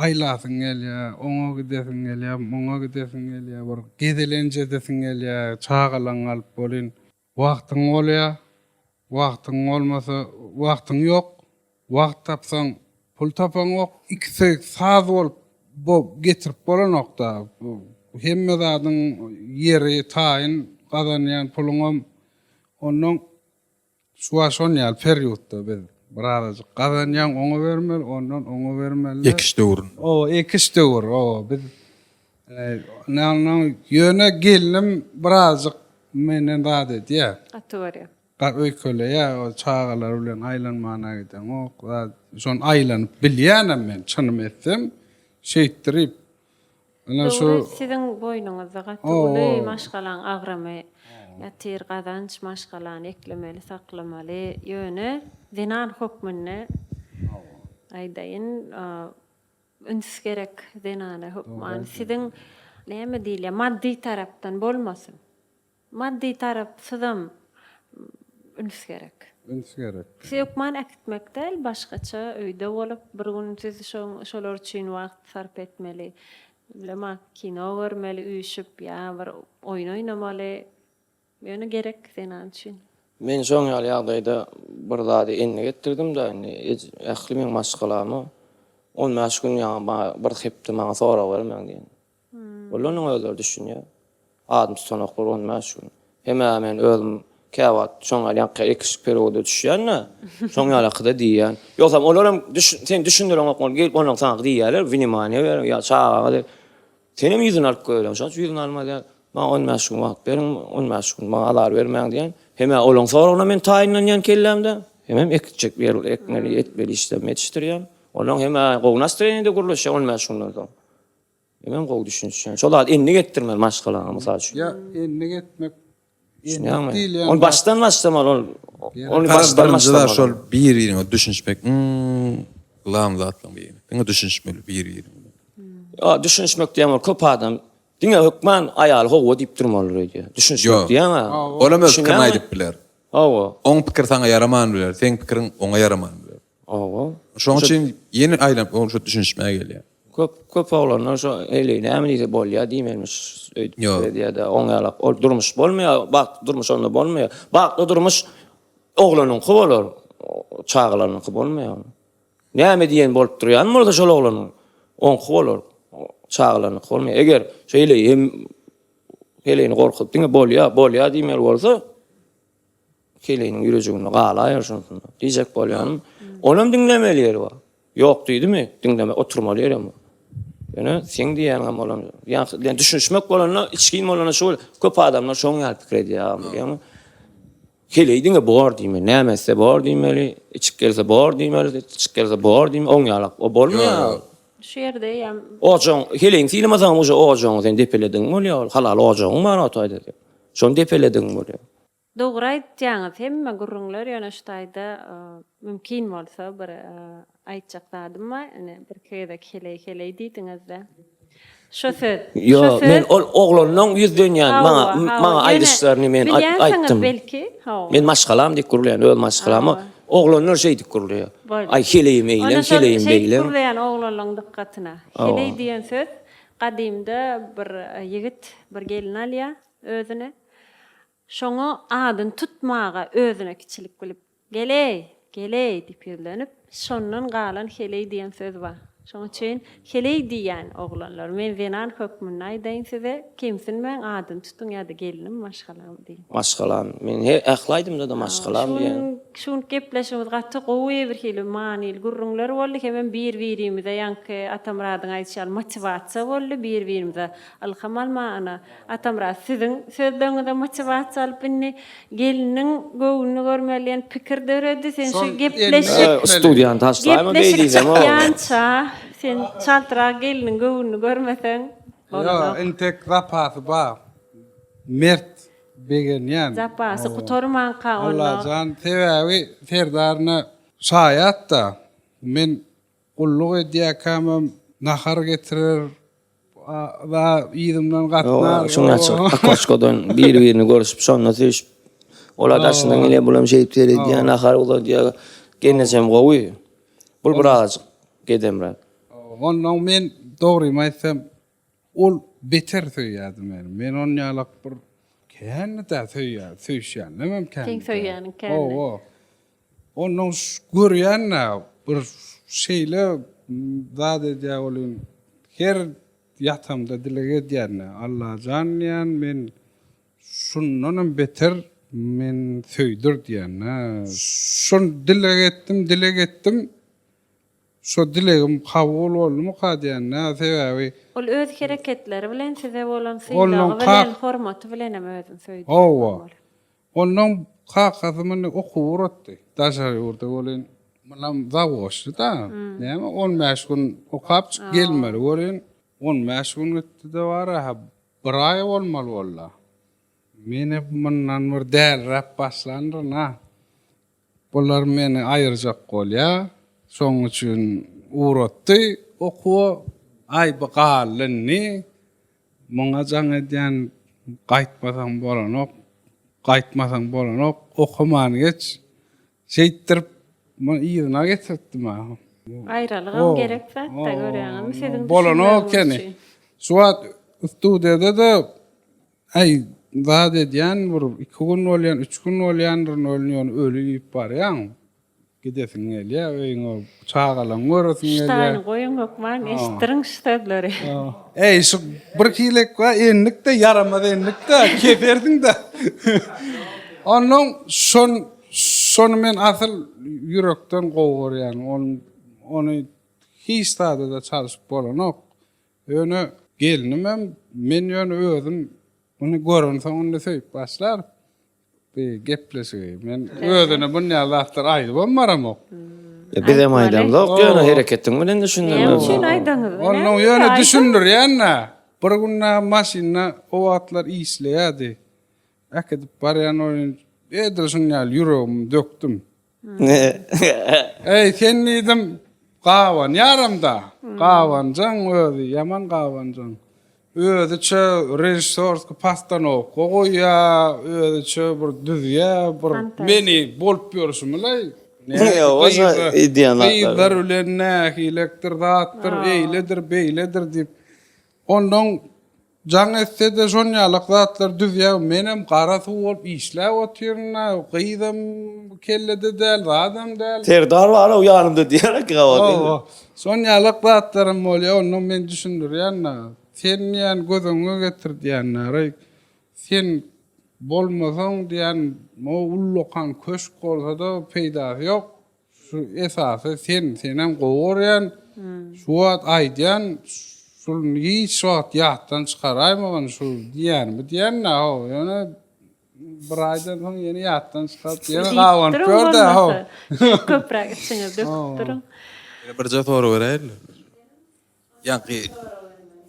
aýlasyň gelýär, oňa gidesiň gelýär, muňa gidesiň gelýär, bir gezelenç edesiň gelýär, çagalaňy alyp welin wagtyň bolýar, wagtyň bolmasa wagtyň ýok. Wagt tapsaň pul tapaňok. Ikisi saz bolup getirip bolanokda. Hemme zadyň ýeri taýyn gazanýan puluňam onnoň şu wagt şon ýaly periodda biz birazajyk gazanýaň oňa bermeli ondan oňa bermeli. Ekiş döwründe. Oba ekiş döwür oba biz ýöne gelnim birazajyk menden zat edýär. Gaty görýär. Öýkeleýär o çagalary bilen aýlanmana gideňok zat şony aýlanyp bilýänem men çynym etsem şeýtdirip ine şu Dogry siziň boýnuňyzda gaty uly maşgalaň agramy ýatyr gazanç maşgalany eklemeli saklamaly ýöne zenan hökmünde aýdaýyn üns gerek zenana hökman siziň näme diýilýär maddy tarapdan bolmasyn Maddy tarapsyzam üns gerek. Üns gerek. Sizi hökman äkitmek däl, başgaça öýde bolup bir gün siz şolar üçin wagt sarp etmeli. Bilemok, kino görmeli üýşüp ýa bir oýun oýnamaly. Ýöne gerek zenan üçin. Men şoň ýaly ýagdaýda bir zady endik etdirdim-de, indi ähli meň maşgalama 15 gün ýa bir hepde maňa sorag bermäň diýen. Olar onuň özleri düşünýär. Adyny tutanoklar 15 gün. Hem-ä men özüm käwagt şoň ýaly ýaňky ekişik perewoda düşýän-de, şoň ýalaky-da diýýän. Ýogsam olaram sen düşündireňok ol gelip ondan saňa diýýärler, wnimaniýe beriň ýa çagaňa diýip. Senem ýüzüni alyp goýberýäň. Şonuň üçin ýüzüni almaz ýaly, maňa 15 gün wagt beriň, 15 gün maňa azar bermäň diýýän. Hem-ä olaň soragyna men taýynlanýan kellämde, hemem ekjek ýer ekmeli, etmeli işlerimi ýetişdirýän. Olaň hem-ä gowy nastroýeniýede gürleşýän 15 günden soň. Menem gowy düşünişýän. Şol zady endik etdirmeli maşgalaňa mysal üçin. Ýa endik etmek Düşünýäňmi? Ony başdan başlamaly ol. Ony başdan başlamaly. Şol bir-biriňe düşünişmek iň glam zatlaryň biri. Diňe düşünişmeli bir-biriň bilen. Ýa düşünişmek diýen ol köp adam diňe hökman aýaly howwa diýip durmalydyr öýdýär. Düşünişmek diýýäň-ä. Olam öz pikirini aýdyp biler. Hawa. Oň pikiri saňa ýaraman biler, seň pikiriň oňa ýaraman biler. Hawa. Şoň üçin ýene aýlanyp ol şu düşünişmä gelýär. Köp köp oglanlar şo heleý näme diýse bolýa diýmelimiş öýdüp pikir edýär-de, oň ýalak ol durmuş bolmaýar, bagtly durmuş onda bolmaýar. Bagtly durmuş oglanyňky bolar, çagalarynyňky bolmaýar. Näme diýen bolup durýan bolsa şol oglanyň oňky bolar, çagalarynyňky bolmaýar. Eger şo heleý hem heleýini gorkuzyp diňe bolýa, bolýa diýmeli bolsa, Heleýiniň ýürejiginde galaýar şonsunda. Diýjek bolýanym, onam diňlemeli ýeri bar. Ýok diýdimi, diňleme oturmaly ýerem bar. Ýöne seň diýýäniňem bolan, ýa düşünişmek bolanda, içgin bolanda şu köp adamlar şoň ýaly pikir edýär agam bilýäňmi? Heleý diňe bor diýmeli, näme etse bor diýmeli, içip gelse bor diýmeli, içip gelse bor diýmeli, oň ýalak o bolmaýar. Şu ýerde eýýäm. Ojagyň, heleýiň sylamasaňam uje ojagyňy sen depeledigiň bolýar, ol halal ojagyň bar o taýda. Şony depeledigiň bolýar. Dogry aýtýaňyz hemme gürrüňler ýöne şu taýda mümkin bolsa bir aýtjak zadym bar ine birki gezek heleý heleý diýdiňizde şo söz şo Ýok men ol oglanlaň ýüzlenýän maňa maňa aýdyşlaryny men aýtdym belki hawa men maşgalam diýip gürleýän öz maşgalama oglanlar şeýdip gürleýär aý heleýim eýleň heleýim beýleň şeýdip gürleýän oglanlaň dykgatyna heleý diýen söz gadymda bir ýigit bir gelin alýar özüne Şoňa adyny tutmaga özüne kiçilik bilip, Gel-eý, gel-eý diýip ýüzlenip, şondan galan heleý diýen söz bar. Şoň üçin heleý diýýän oglanlar, men zenan hökmünde aýdaýyn size, kemsinmäň, adyny tutuň ýa-da gelnim, maşgalam diýiň. Maşgalam. Men her ähli aýdymda-da maşgalam diýýän. Şu günki gepleşigimiz gaty gowy bir hili manyly gürrüňler boldy hemem bir-birimize ýaňky Atamyradyň aýdyşy ýaly motiwasiýa boldy bir-birimize ylham almaga Atamyrat siziň sözleriňize motiwasiýa alyp indi gelniň göwnüni görmeli diýen pikir döredi sen şu gepleşik Studiýany taşlaýma beý gepleşik diýsem o. çykýança sen çaltrak gelniň göwnüni görmeseň bolanok. Ýok intek zapasy bar mert begenýän. Zapasy gutarmanka onda. Allajan sebäbi Serdaryna şaýat-da men gulluk edýäkämem nahar getirer Da yzymdan gatnar. Şuň açyk okoşkadan bir-birini görüşüp şonda söýüşip. Ola daşyndan gelýär, bulam şeýdip seredýär, nahar uzadýar. Gelnejem gowy. Bul birazajyk gedemräk. Onnoň men dogrymy aýtsam, ol beter söýýärdi meni. Men on ýalak bir kändi-dä söýýär, söýüşýänlemem kändi. Seň söýýäniň kändi. Hawa. Onnoň görýän-dä, bir şeýle zat edýär welin, her ýatamda dileg edýän-dä, Allajan diýýän, men şundanam beter meni söýdür diýýän-dä. Şony dileg etdim, dileg etdim, şo dilegim kabul boldumyka diýýän-dä, sebäbi. Ol öz hereketleri bilen size bolan sylagy bilen, hormaty bilenem özüni söýdürýär. Hawa. Onnoň kakasy muny okuwa ugratdy. Daşary ýurda welin, munam zawoçny-da. Näme, on bäş gün okap çykyp gelmeli welin, on bäş gün gitdi-de bar-a, bir aý bolmaly boldy. Men-ä mundan bir däliräp başlandyryn-a. Bular meni aýyrjak bolýa. Şoň üçin ugratdy okuwa. Aý, bu galdy indi. Muňa jaň edýän, gaýtmasaň bolanok, gaýtmasaň bolanok, okaman geç. Şeýtdirip, muny yzyna getirtdim-ä. Aýralygam gerek zat-da, görýäňizmi, siziň Bolanok düşünmegiňiz ekeni. üçin. Şu wagt studiýada-da, äý, zat edýän, bir iki gün bolýan, üç gün bolýandyr, ýöne öli iýip barýaň. Gidesiň gelýär öýüňe, çagalaňy göresiň Şu gelýär. taýyny goýuň hökman eşitdiriň şu sözleri. Eý şu bir hilek bar endik-de ýaramaz endik-de kesersiň-de. Onnoň şon şony men asyl ýürekden gowy görýän. Ony hiç zada-da çalşyp bolanok. Ýöne gelnimem men ýöne özüm muny görensoň indi söýüp başlar. Bi gepleşigi men özüne bunýa zatlar aýdybam baramok. Ya bizem aýdamzok ýöne hereketiň bilen düşündirmeli. Näme üçin aýdaňyz? Onnoň ýöne düşündirýän-dä. Bir gün-ä maşynda o wagtlar işleýärdi. Äkidip barýan welin edil şuň ýaly ýüregimi dökdüm. Eý, sen diýdim, gabanýaram-da. Gabanjaň özi, ýaman gabanjaň. Özüçe režissýorski postanowka goýýa, özüçe bir düzýä, bir meni bolup ýörşümi-leý. Gyzlar bilen nähilekdir, zatdyr, eýledir, beýledir diýip. Onnoň Jaň etse-de şonýalak zatlar düzýär. Menem gara suw bolup işläp otyryn-da, gyzam kellede däl, zadam däl. Serdar bar-ow ýanymda diýer eken gabat. Hawa. Şonýalak zatlaram bolýar. Onnoň men düşündirýän-de. Sen diýýän göz öňüňe getir diýýän-de. Sen bolmasaň diýýän, o ullakan köşk bolsa-da peýdasy ýok. Şu esasy sen senem gowy görýän şu wagt aýdýan şul hiç wagt ýatdan çykaraýmagyn şu diýýänimi diýýän-dä how ýöne bir aýdan soň ýene ýatdan çykaryp ýene gabanyp ýör-dä how. Köpräk içiňizi döküp duruň. Ýene birje sorag beräýeli. Ýaňky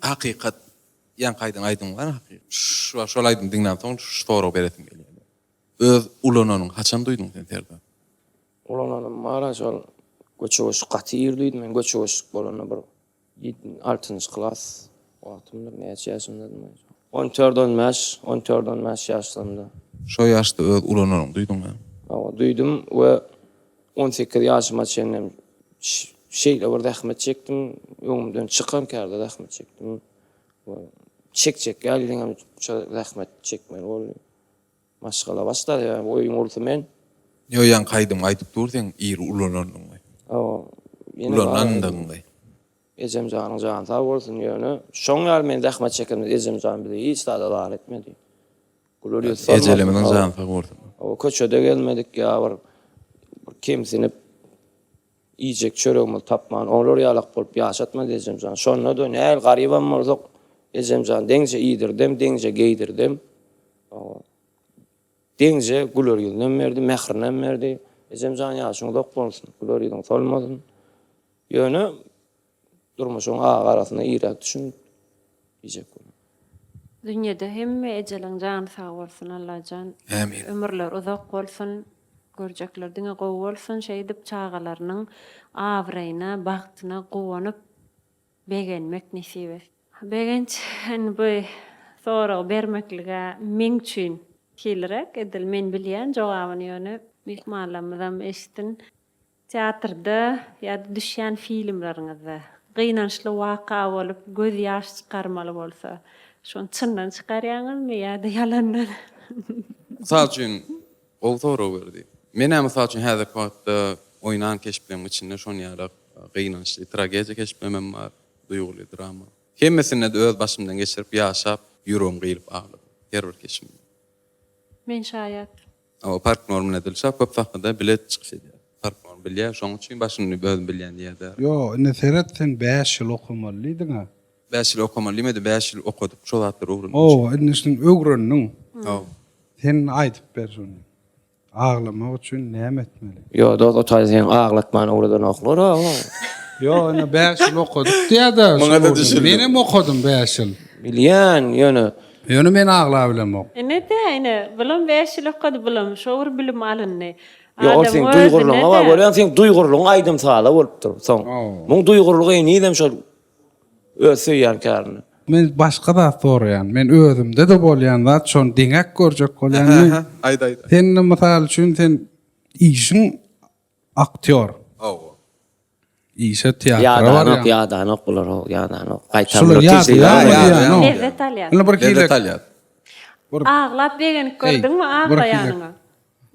hakykat ýaňky aýdan aýdym bar hakykat. Şu şol aýdymy diňlämsoň şu soragy beresim gelýär. Öz ulananyňy haçan duýduň sen Serdar? Ulananym bar-a şol göçe-göçlük gaty ir duýdum men göçe-göçlük bolanda bir altynjy klas wagtymdyr näçe ýaşymdadym aý şo on dört on bäş on dört on bäş ýaşlarymda. Şo ýaşda öz ulananyňy duýduň-a? Hawa duýdum we 18 ýaşyma çenlem şeýle bir zähmet çekdim öňümden çykan kärde zähmet çekdim we çekjek ýaly şo zähmet çekmeli boldy. Maşgala başlar ýa öýüň ulusy men. Ýo ýaňky aýdymyňy aýdyp dur seň ir ulanandygyňy. Hawa. Ulanandygyňy. Ejem janyň jany sag bolsun ýöne şoň ýaly men zähmet çekenimde ejem jan bizi hiç zada zar etmedi. Güler ýüz solmady. Ejelerimiziň jany sag bolsun. Hawa köçede gezmedik ýa bir bir kemsinip iýjek çöregimizi tapman olar ýalak bolup ýaşatmady ejem jan. Şonda-da nähili garybam bolsak ejem jan deňje iýdirdem deňje geýdirdem. Hawa. Deňje güler ýüzünem berdi mährinem berdi. Ejem jan ýaşyň uzak bolsun güler ýüzüň solmasyn. Ýöne durmuşyň agy-garasyna irräk düşünip diýjek bolýan. Dünýede hemme ejeleň jany sag bolsun Allajan Ämin. ömürleri uzak bolsun görjekler diňe gowy bolsun şeýdip çagalarynyň abraýyna bagtyna guwanyp begenmek nesip etsin. Begenç indi bu soragy bermeklige meň üçin hiliräk edil men bilýän jogabyny ýöne myhmanlarymyzam eşitsin. Teatrda ýa-da düşýän filmleriňizde gynançly waka bolup göz ýaş çykarmaly bolsa, şony çyndan çykarýaňyzmy ýa-da ýalandan? Mysal üçin, gowy sorag berdi. Men-ä mysal üçin häzirki wagtda oýnan keşpleriň içinde şon ýaly gynançly tragediýa keşplemem bar, duýguly drama. Hemmesinde-de öz başymdan geçirip ýaşap, ýüregim gyýylyp agladym her bir keşbimde. Men şaýat. Hawa partnýor bilen Dilşat köp sahnada bile çykyş edýär. Partnýor bilýär şoň üçin başyny özüm bilýän diýýär. Ýo indi seret sen bäş ýyl okamaly diýdiňä. Bäş ýyl okamaly diýmedi bäş ýyl okadyp şo zatlary öwrendim. Hawa indi şuny öwrendiň. Hawa. Sen aýdyp ber şony. Aglamak üçin näme etmeli? Ýo dos o taýda seni aglatman öwredenoklar-a. Ýo indi bäş ýyl okadyk diýýär-de. Muňa-da düşündim. Menem okadym bäş ýyl. Bilýän ýöne Ýöne men aglabilemok. Ine-dä, ine, bulam bäş ýyl okady, bulam şo bir bilim alyndy. Ýok, ol seň duýgurlygyňa bar, görýäň, seň duýgurlygyň aýdym-saza bolupdyr. Soň, muň duýgurlygy henizem şol öz söýýän kärine. Men başga zat soraýan. Men özümde-de bolýan zat, şony deňäp görjek bolýan. Hä, aýt, aýt. Sen indi mysal üçin sen işiň aktýor. Hawa. Işe teatra Ýadanok, barýaň. ýadanok bular, ho, ýadanok. Gaýtam Şular bular ýadýar, ýadýar. Lezzet alýar. Indi bir Lezzet alýar. Bir Aglap begenip gördüňmi bir hili. aglaýanyňa?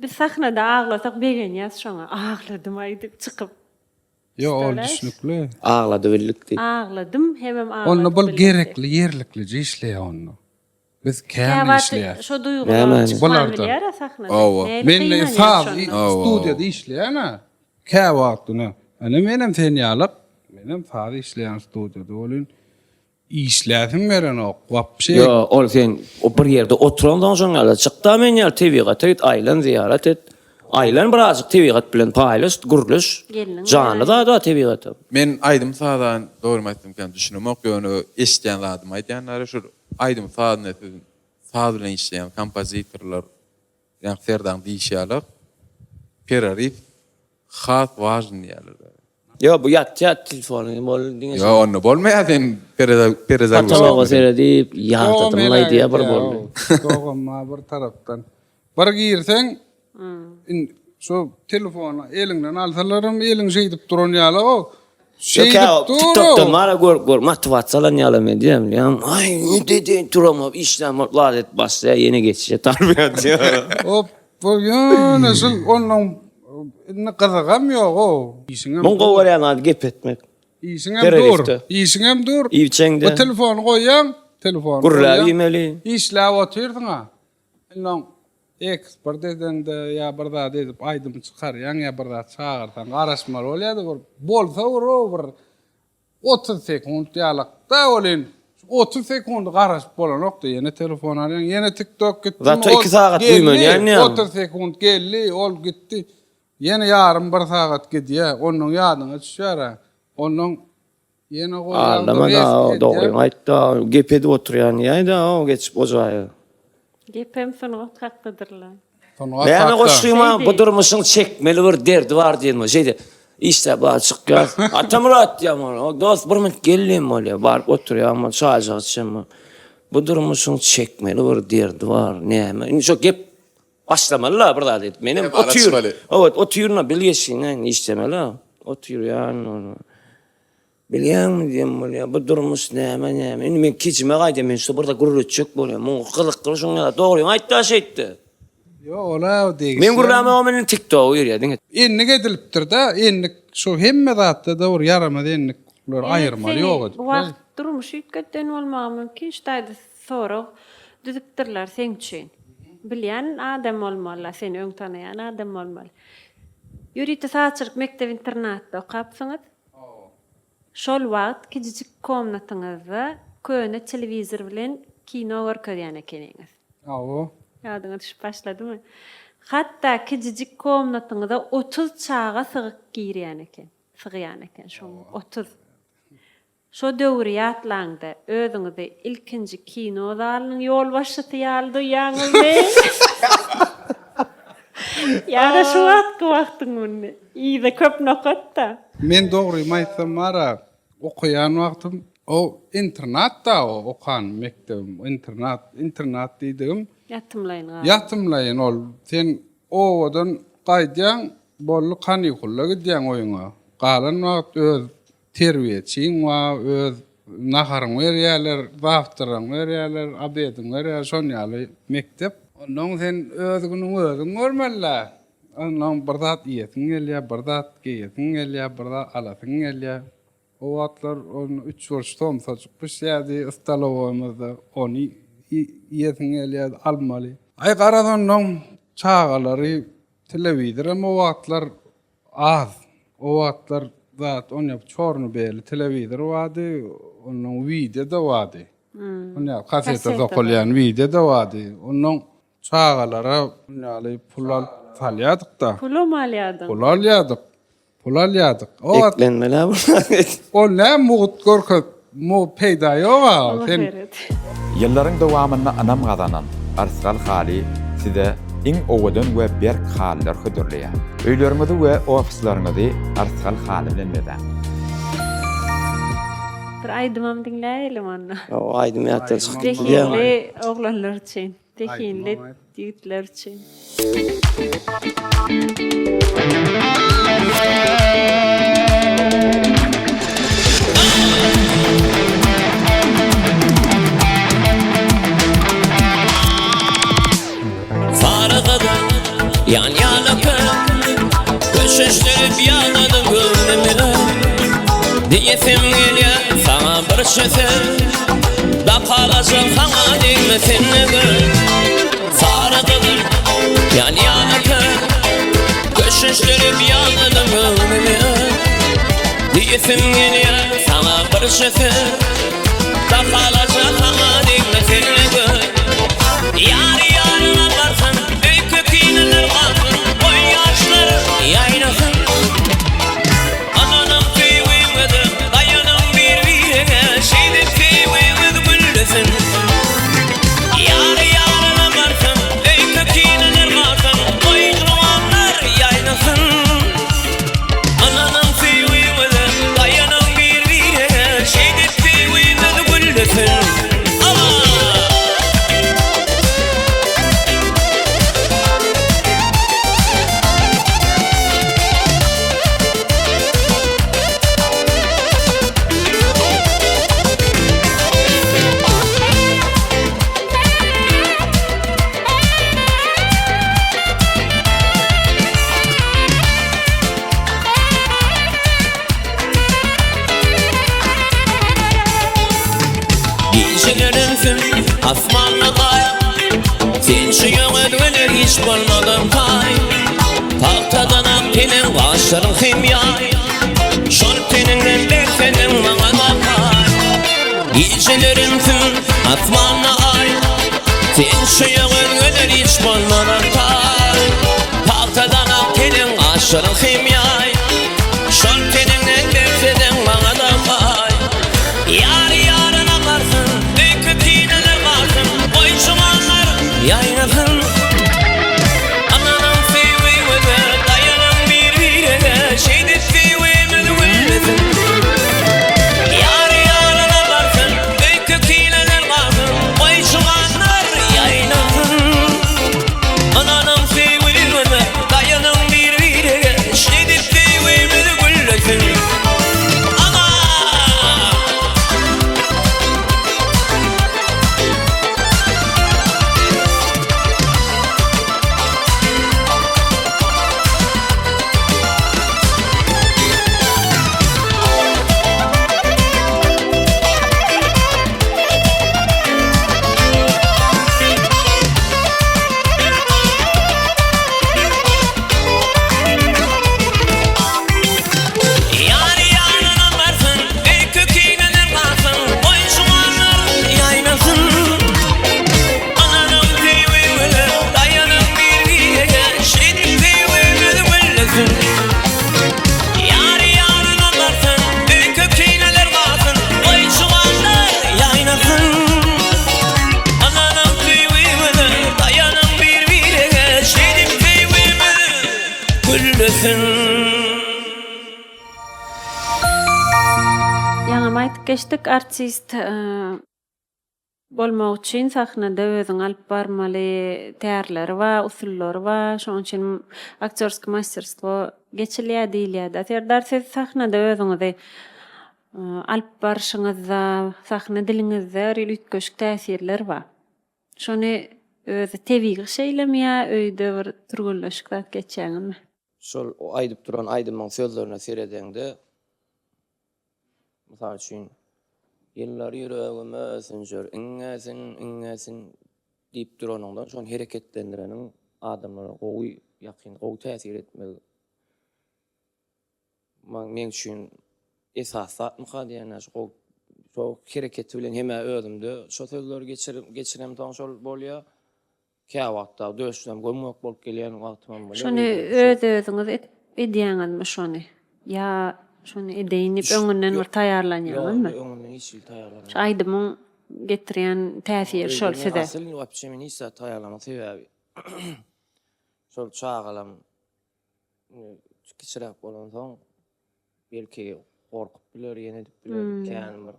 Biz sahnada aglasak begenýäs şoňa. Agladym aý diýip çykyp. Ýok, ol düşnükli. Aglady bildik diýip. Agladym hemem agladyp Onda bul bildik diýip. gerekli, ýerliklije işleýär onda. Biz kän Käwagt işleýäs. şo duýgular çykman Bulardan. bilýär-ä sahnada. Hawa. Nähili Men gynanýar saz şonda. studiýada işleýän-ä. Käwagt ine, ine menem sen ýalyk, menem saz işleýän studiýada welin işläsim gelenok wapşe. Ýo, ol sen o bir ýerde oturansoň şoň ýaly. Çykda men ýaly tebigata git, aýlan, zyýarat et. Aýlan birazjyk tebigat bilen paýlaş, gürleş. Gelniň Janly zat bar tebigatam. Men aýdym-saza dogrymy aýtsam kän düşünemok, ýöne eşidýän zadymy aýdýanlar şul aýdym sazyny siz saz bilen işleýän kompozitorlar ýaňky Serdaň diýişi ýaly pereriw has wažny diýýärler. Ýok bu ýatýar telefony boldy diňe Ýok onda bolmaýar sen perezagruza Patologa seredip ýadadym-laý diýýär bir boldy. Doganma bir tarapdan. Bir girseň indi şu telefony eliňden alsalaram eliň şeýdip duran ýaly-ow. Şeýdip dur. TikTokdan bar-a gör gör motiwasiýa alan ýalam edýän bilýäňmi? Aý indi duramok işlän bolup zat edip başlaýar ýene geçişe tarbiýa diýýär. Hop bu ýöne şul onnoň indi gyzygam ýog-ow. Işiňem Muň gowy görýän zady gep etmek. Işiňem dur. Işiňem dur. Iýip-içeňde. Bu telefony goýýaň, telefony Gürläp iýmeli. Işläp otyrsyň-a. Indi eksport edeňde ýa bir zat edip aýdym çykarýaň ýa bir zat çagyrsaň garaşmaly bolýada bir bolsa bir o bir 30 sekunt ýalakda welin 30 sekundy garaşyp bolanokda ýene telefon alýaň ýene tiktok gitdi Zato 2 sagat güýmenýän ýa. 30 sekunt geldi ol gitdi ýene ýarym bir sagat gidýä onnoň ýadyňa düşýär-ä onnoň Ýene goýýaňda Aldama rest da edýäň. dogryňy aýtda gep edip oturýan diýäýdä o geçip o jaýa. Gepem sungat hakdadyrla. Sungat Näme hakda. goşgyma bu Şeýdi. durmuşyň çekmeli bir derdi bar diýen bol şeýdi işläp bar çykýas Atamyrat diýýän bol o dost bir minut gel diýen bolýa baryp oturýan bol çaýjak içen bol bu durmuşyň çekmeli bir derdi bar näme indi şo gep başlamaly la bir zat edip menem Hemara otyr çykmaly. evet otyryn bil geçsin işlemeli otyrýan Bilýäňmi diýen bolýar, bu durmuş näme näme. Indi men kejime gaýdýan, men şo birde gürletjek bolýan. Muňa gyzykly şuň ýaly. Dogryňy aýtda şeýtde. Ýok, ol-a degişli. Men gürlämegem indi TikToga girýär diňe. Endik edilipdir-dä, endik şu hemme zatda-da bir ýaramaz endik. Bulary aýyrmaly ýok edip. Bu wagt durmuş üýtgetden bolmagy mümkin şu taýda sorag düzüpdirler seň üçin. Bilýän adam bolmaly seni öň tanaýan adam bolmaly. Ýörite sazçylyk mekdep internatda okapsyňyz. Şol wagt kijijik komnatyňyzda köne telewizor bilen kino görkezýän ekeniňiz. Hawa. Ýadyňa düşüp başladymy? Hatda kijijik komnatyňyza 30 çaga sygyp girýän eken. Sygýan eken şoň 30. Şo döwri ýatlaňda özüňizi ilkinji kino zalynyň ýolbaşçysy ýaly duýýaňyzmy? Ýa-da şu wagtky wagtyň yza köp nokat-da. Men dogrymy aýtsam bar-a, okaýan wagtym o internat-da o okan mekdebim, internat, internat diýdigim. Ýatymlaýyn galyp. Ýatymlaýyn ol. Sen obadan gaýdýaň, boldy kanikulla gidýäň oýuňa. Galan wagt öz Terbiýeçiň bar, öz naharyňy berýärler, zawtragyňy berýärler, obediňi berýärler, şon ýaly mekdep. Onnoň sen öz günüňi özüň görmeli-dä. Onnoň bir zat iýesiň gelýär, bir zat geýesiň gelýär, bir zat alasyň gelýär. O wagtlar ony üçburç somsajyk bişýärdi stolowoýymyzda, ony iýesiň gelýärdi, almaly. Aý garaz onnoň çagalary telewizoram o wagtlar Az. O wagtlar zat onýa çorny-beli telewizor bardy, onnoň wideo-da bardy. Onýa kaseta sokulýan wideo-da bardy. Onnoň çagalara ýaly pul alyp salýardyk-da. Pulam alýardyň. Pul alýardyk. Pul alýardyk. O wagt Eklenmeli-ä bular. Ol näme mugt görkezip, mugt peýda ýog-a. Sen Ýyllaryň dowamynda ynam gazanan Yrsgal haly size iň owadan we berk halylar hödürleýär. Öýleriňizi we ofisleriňizi Yrsgal haly bilen bezäň. Bir aýdymam diňläýelim onda. Hawa aýdym ýatdan çykyp gidýär. Zehinli oglanlar üçin. Zehinli ýigitler üçin. Sary gyzyl ýanýan ökün Köşeşdirip ýagladyň göwnümi Diýesim gelýär saňa bir söz Dakalajak saňa degmesin gül Sary gyzyl ýanýan ökün Köşeşdirip ýagladyň göwnümi Diýesim gelýär saňa bir söz Dakalajak saňa degmesin gül Ýary ýaryna barsyn Öýke kineler galsyn Goý ýaşlar ýaýnasyn Ynanyň söýgüňize Daýanyň bir-birege Şeýdip söýgüňiz güllesin Ýary ýaryna barsyn Öýke kineler galsyn Goý juwanlar ýaýnasyn Ynanyň söýgüňize Daýanyň bir-birege Şeýdip söýgüňiz güllesin Awa! Gijelerim tüm asmanda gaý Sen şu ýoňa döner hiç bolmadan taý Pagtadan ak teniň gaşlaryň hem ýaý Şol teniňden bersediň maňa-da paý Gijelerim tüm asmanda aý Sen şu ýoňa döner hiç bolmadan taý Pagtadan ak teniň gaşlaryň hem ýaý Şol teniňden bersediň maňa-da paý Ýary ýaryna barsyn, öýke kineler galsyn, Goý juwanlar ýaýnasyn. Ynanyň söýgüňize, daýanyň bir-birege, Şeýdip söýgimiz güllesin. Ýary ýaryna barsyn, öýke kineler galsyn, Goý juwanlar. aýdyp geçdik, artist bolmak üçin sahnada özüňi alyp barmaly tärleri bar, usullary bar. Şonuň üçin aktýorskiý masterstwo geçilýär diýilýär-de. Serdar, siz sahnada özüňizi alyp barşyňyzda, sahna diliňizde bir üýtgeşik täsirler bar. Şony özi tebigy şeýlemi ýa öýde bir türgenleşik zat geçýäňizmi? Şol aýdyp duran aýdymyň sözlerine seredeňde, mysal üçin, Ýyllar ýüregime sünjer iňňesin, iňňesin diýip duranyňdan, şony hereketlendireniň adamlara gowy, ýakyn, gowy täsir etmegi meň üçin esasy zatmyka diýýän, şu gowy, şo hereketi bilen hem-ä özümde şo sözleri geçiremsoň şol bolýar. Käwagt dagy döşünem göm-gök bolup gelýän wagtymam bolýar. Şony öz-özüňiz edýäňizmi şony? Ýa şony edeýin diýip öňünden bir taýýarlanýaňyzmy? Ýok, öňünden hiç hili taýýarlanamok. Şu aýdymyň getirýän täsiri şol size. Asyl wapşe men hiç zat taýýarlamok sebäbi şol çagalam kiçiräk bolansoň belki gorkup biler ýene edip biler kän bir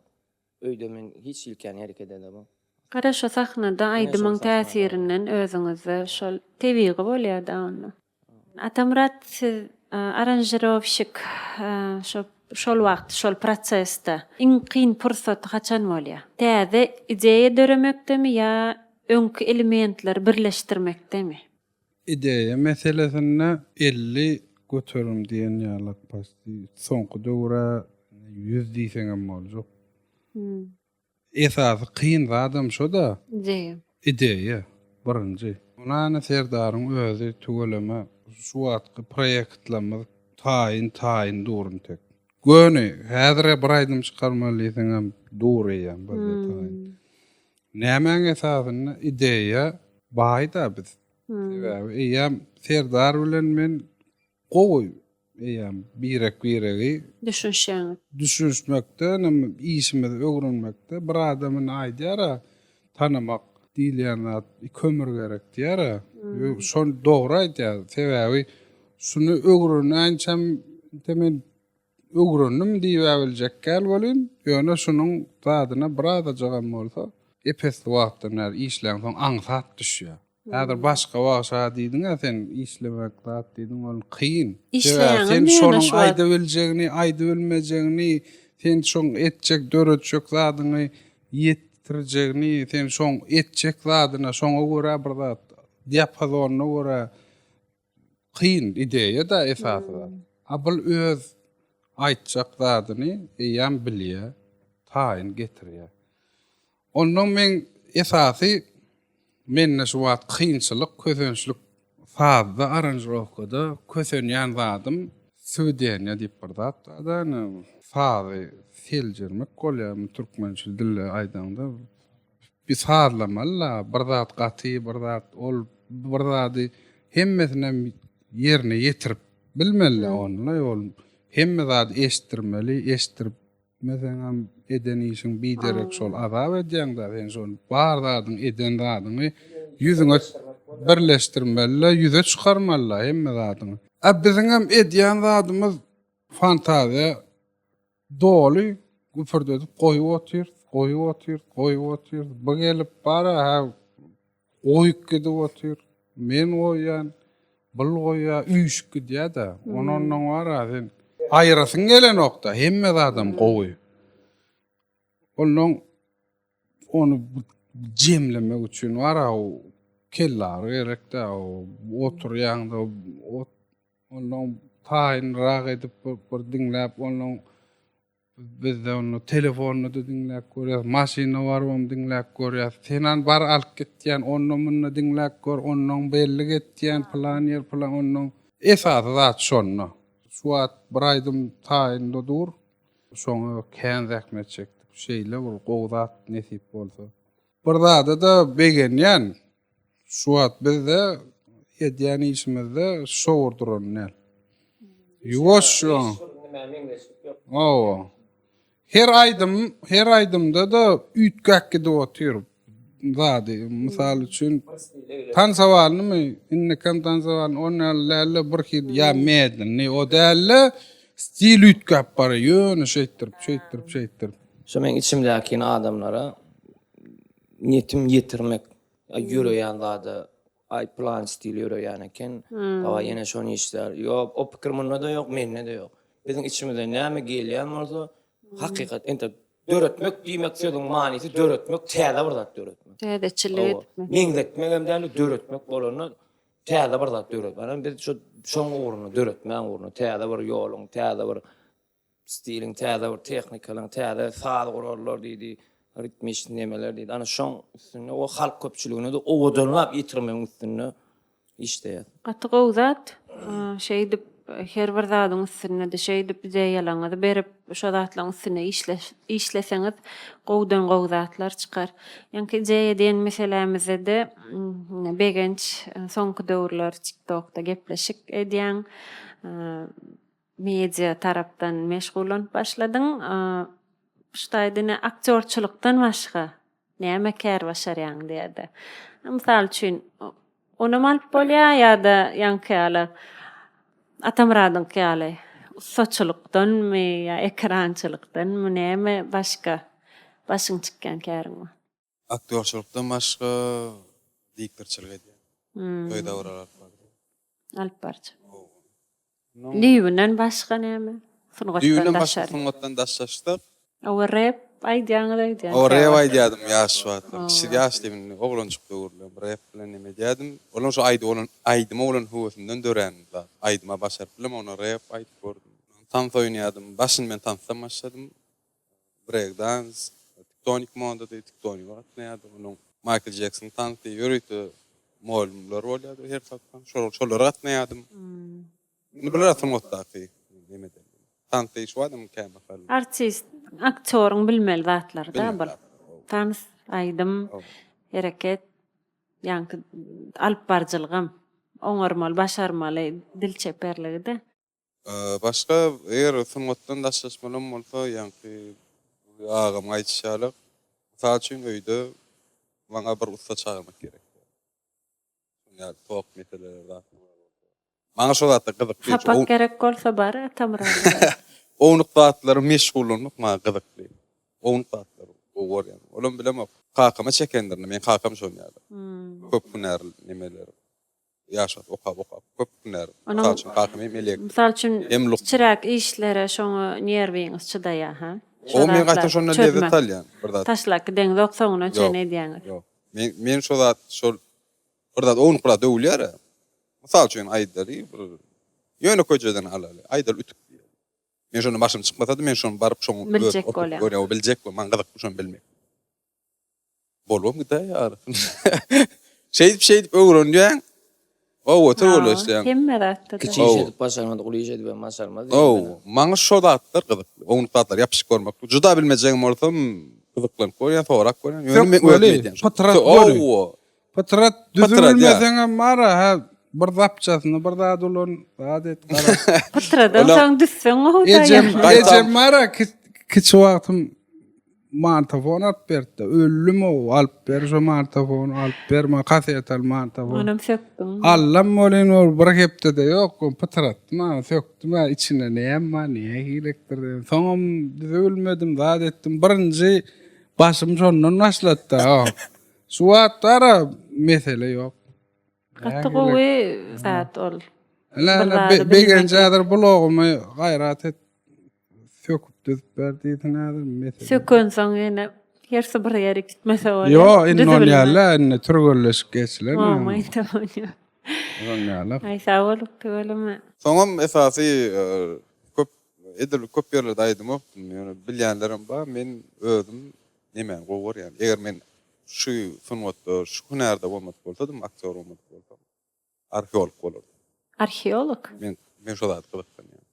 Öýde men hiç hili kän hereket edemok. Gara şo sahnada aýdymyň täsirinden özüňizde şol tebigy bolýada onda. Atamyrat siz aranžirowşik şo şol wagt şol prosesde iň kyn pursaty haçan bolýa? Täze ideýa döremekdemi ýa öňki elementleri birleşdirmekdemi? Ideýa meselesinde 50% diýen ýalak почти soňky döwür-ä ýüz diýseňem boljak. Esasy kyn zadam şo-da. Ideýa. Ideýa, birinji. Ony Serdaryň özi tüweleme şu wagtky proýektlerimiz taýyn taýyn dur intek. Göni häzir bir aýdym çykarmaly diýseňem dur eýýäm birde taýyn. Nämäň esasynda ideýa baý-da biz. Sebäbi eýýäm Serdar bilen men gowy eýýäm birek-biregi Düşünişýäňiz. Düşünişmekde, ynam işimizi öwrenmekde bir adam indi aýdýar-a, tanamak diýilýän zat iki ömür gerek diýýär-ä. Şony dogry aýdýar. Sebäbi şuny öwrenýänçäm men Öwrendim diýibä biljek däl welin, ýöne şunuň zadyna birazajygam bolsa ep-esli wagtdan bäri işläňsoň aňsat düşýär. Häzir başga wagşa diýdiň-ä sen işlemek zat diýdiň ol kyn. Sebäbi sen şonuň aýdabiljegini, aýdybilmejegini, sen şoň etjek, döretjek zadyňy ýetdirjegini, sen şoň etjek zadyna şoňa görä bir zat diapazonyna görä Kyn ideýa-da esasy zat. A bul öz aýtjak zadyny eýýäm bilýä, taýyn getirýä. Onnoň meň esasy mende şu wagt kynçylyk, kösençlik sazda, aranžirowkada kösenýän zadym swideniýa diýip bir zat bar-da, ine sazy seljermek bolýar türkmençe dilde aýdaňda. Bir sazlamaly-la, bir zat gaty, bir zat ol, bir zady hemmesinem ýerine ýetirip bilmeli-le ony-la, ol hemme zady eşitdirmeli, eşitdirmeseňem eden işiň biderek şol azap edýäň-dä sen şol bar zadyň eden zadyňy ýüzüňe birleşdirmeli-le, ýüze çykarmaly-la hemme zadyňy. A biziňem edýän zadymyz fantaziýa Doly güpürdedip goýup otyr, goýup otyr, goýup otyr. Bu gelip bara hä goýup gidip otyr. Men goýýan, bul goýýar, üýşüp gidýär-de. Ondan bara sen aýrasyň gelenok-da, hemme zadam gowy. Ondan ony jemlemek üçin bara kellagry gerek-dä, oturýaň-da, Ondan taýynrak edip bir diňläp, ondan bizde onda telefonda-da diňläp görýäs, maşynda barybam diňläp görýäs. Senan bar alyp gitýän, onda munda diňläp gör, ondan bellik etýän, pylan ýer pylan ondan. Esasy zat şonda. Şu wagt bir aýdym taýynda dur. Şoňa kän zähmet çekdik. Şeýle bir gowy zat nesip bolsa. Bir zada-da begenýän. Şu wagt bizde edýän işimizde şowur duran däl. Ýuwaş şu. Hawa. Her aýdym, her aýdymda-da üýtgäp gidip otyr zady. Mysal üçin, tansawalynymy, indikam tansawalyny, on ýaly däl-de bir hili ýa medlenni, o däl-de stil üýtgäp barýar. Ýöne şeýtdirip, şeýtdirip, şeýtdirip. Şo meň içimdäkini adamlara niýetim ýetirmek. Ýöreýän zada aý pylan stil ýöreýän eken, dawaý ýene şony işlär. Ýok, o pikir munda-da ýok, mende-de ýok. Biziň içimizden näme gelýän bolsa, hakykat entek döretmek diýmek sözüň manysy döretmek, täze bir zat döretmek. Täzeçillik etmek. Meňzetmegem däl, döretmek bolanda täze bir zat döretmek. Ana biz şo şoň ugrunda, döretmäň ugrunda, täze bir ýoluň, täze bir stiliň, täze bir tehnikalaryň, täze saz gurallar diýdi, ritmişni nemeler diýdi. Ana şoň üstünde we halk köpçüligine-de owadanlap ýetirmegiň üstünde işleýäs. Gaty gowy zat. Şeýdip her bir zadyň üstünde-de şeýdip ideýalaryňyzy berip, şo zatlaryň üstünde işleseňiz gowudan gowy zatlar çykar. Ýaňky ideýa diýen meselämizde-de Begenç soňky döwürler TikTokda gepleşik edýäň. Media tarapdan meşgullanyp başladyň. Şu taýda ine aktýorçylykdan başga näme kär başarýaň diýerde. Mysal üçin, onam alyp bolýar ýa-da ýaňky ýaly Atamyradyňky ýaly ussaçylykdanmy ýa ekerançylykdanmy näme başga başyň çykýan käriň bar? Aktýorçylykdan başga diktorçylyk edýän. Toý dabaralar alyp barýan. Alyp baryjy. Düýbünden başga näme? Sungatdan Düýbünden başga sungatdan daşlaşsak. Owa rep aýdýaňyz aýdýaň. Owa rep aýdýadym ýaş wagtlar. Kiçi ýaş diýip indi oglanjyk döwürler rep bilen neme edýädim. Olam şo aýdyma bolan aýdyma bolan höwesimden dörän zat. Aýdyma başaryp bilemok onda rep aýdyp gördüm. Tans oýnaýadym. Başyny men tansdan başladym. Break dans, tiktonik modady, tiktonika gatnaýardy. Onuň Maýkl Jekson tansy, ýörite mugallymlar bolýardy her sapar. Şol şolara gatnaýardym. Indi bular sungatdaky neme tansy şu adam kän mahal. Artist, aktýoryň bilmeli zatlary-da bul. Tans, aýdym, hereket, ýaňky alyp baryjylygam oňarmaly, başarmaly, dil çeperligi-de. Başga eger sungatdan daşlaşmalam bolsa ýaňky agamyň aýdyşy ýaly mysal üçin öýde maňa bir ussa çagyrmak gerek. Şoň ýaly tok meseleleri zatlar bar bolsa. Maňa şo zatlar gyzykly. Sapak gerek bolsa bar Atamyrat. Ownuk zatlara meşgullanmak maňa gyzykly. Ownuk zatlary gowy görýän. Olam bilemok. Kakama çekendirin. Meň kakam şon ýaly. Köp hünärli nemeler. Ýaş wagt okap okap köp hünär. Mysal üçin kakam hem elektrik. Mysal üçin hem lukman. Kiçiräk işlere şoňa nerwiňiz çydaýar ha? Şo zatlar. Men gaýtam şondan lezzet alýan bir zat. Taşlap gideňzok soňuna çenli edýäňiz. Ýok. Men men şo zat şol bir zat ownuk bir zat döwülýär-ä. Mysal üçin aýdaly bir ýönekeýjeden alaly. Aýdaly ütük diýeli. Men şondan başym çykmasady men şony baryp şoň Biljek bolýaň. Görýän biljek bolýan. Maňa gyzykly şony bilmek. Bolubam gidäýýär arasynda. Şeýdip şeýdip öwrenýäň. Owa, türgenleşýäň. Hemme zatda. Kiçi iş edip başarmadyk uly iş edibem başarmaz. Owa, maňa şo zatlar gyzykly. Ownuk zatlar ýapyşyp görmek. Juda bilmejegim bolsam gyzyklanyp görýän, sorap görýän. Ýöne men özüm edýän. Pytrat göri. Owa. Pytrat düzübilmeseňem bar-a, hä, bir zapçasyny bir zat ulan, zat et, gara. Pytradan soň düzseň gowy-da. Ejem, ejem bar-a, kiçi wagtym Magnitofon alyp berdi. Öldüm-ow, alyp ber şo magnitofony, alyp ber maňa kasetaly magnitofon. Onam sökdüň. Allam welin ol bir hepdede ýok, pytratdym ha, sökdüm ha, içinde näme bar, nähilekdir diýip. Soňam düzübilmedim, zat etdim. Birinji başym şondan başlady-da. Şu wagt bar-a mesele ýok. Gaty gowy zat ol. Ine, ine, Begenç häzir blogymy gaýrat et söküp düzüp ber diýsin häzir mesele. Sökensoň ýene hersi bir ýere gitmese bolýar. Ýok, indi ol ýaly, indi türgenleşik geçilen. Mama indi bolýar. Ol ýaly. Aý sag boluň tüweleme. Soňam esasy köp edil köp ýerlerde aýdymokdym ýöne bilýänlerem bar men özüm nemäni gowy görýän eger men Şu sungatda, şu hünärde bolmadyk bolsadym, aktýor bolmadyk bolsam, arheolog bolardym. Arheolog? Men men şo zada gyzyklanýan.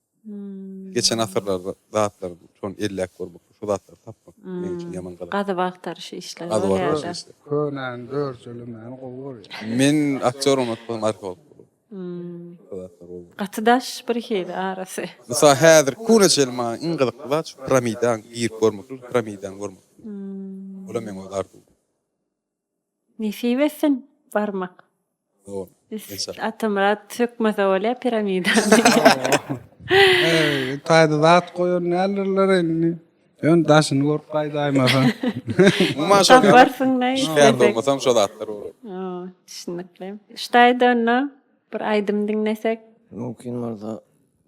Geçen asyrlar zatlary şony elläp görmek, şo zatlary tapmak meň üçin ýaman gyzykly. Gazyp agtaryş işleri Gazyp agtaryş işleri. Könäni dörjelemäni gowy görýän. Men aktýor bolmadyk bolsam arheolog bolardym. Şo zatlary gowy görýän. Gaty daş bir hili arasy. Mysal häzir güne çenli maňa iň gyzykly zat şu piramidany girip görmeklik, piramidany görmek. Olam meň öz arzuwym. Nesip etsin barmak. Atamyrat sökmese bolýa piramidany. Eý, taýda zat goýan däldirler indi. Ýöne daşyny görüp gaýdaýmasaň. Umuman şol Taparsyň ne Şu kärde bolmasam şo zatlar bolar. Hawa, düşünikli. Şu taýda onda bir aýdym diňlesek. Mümkin bolsa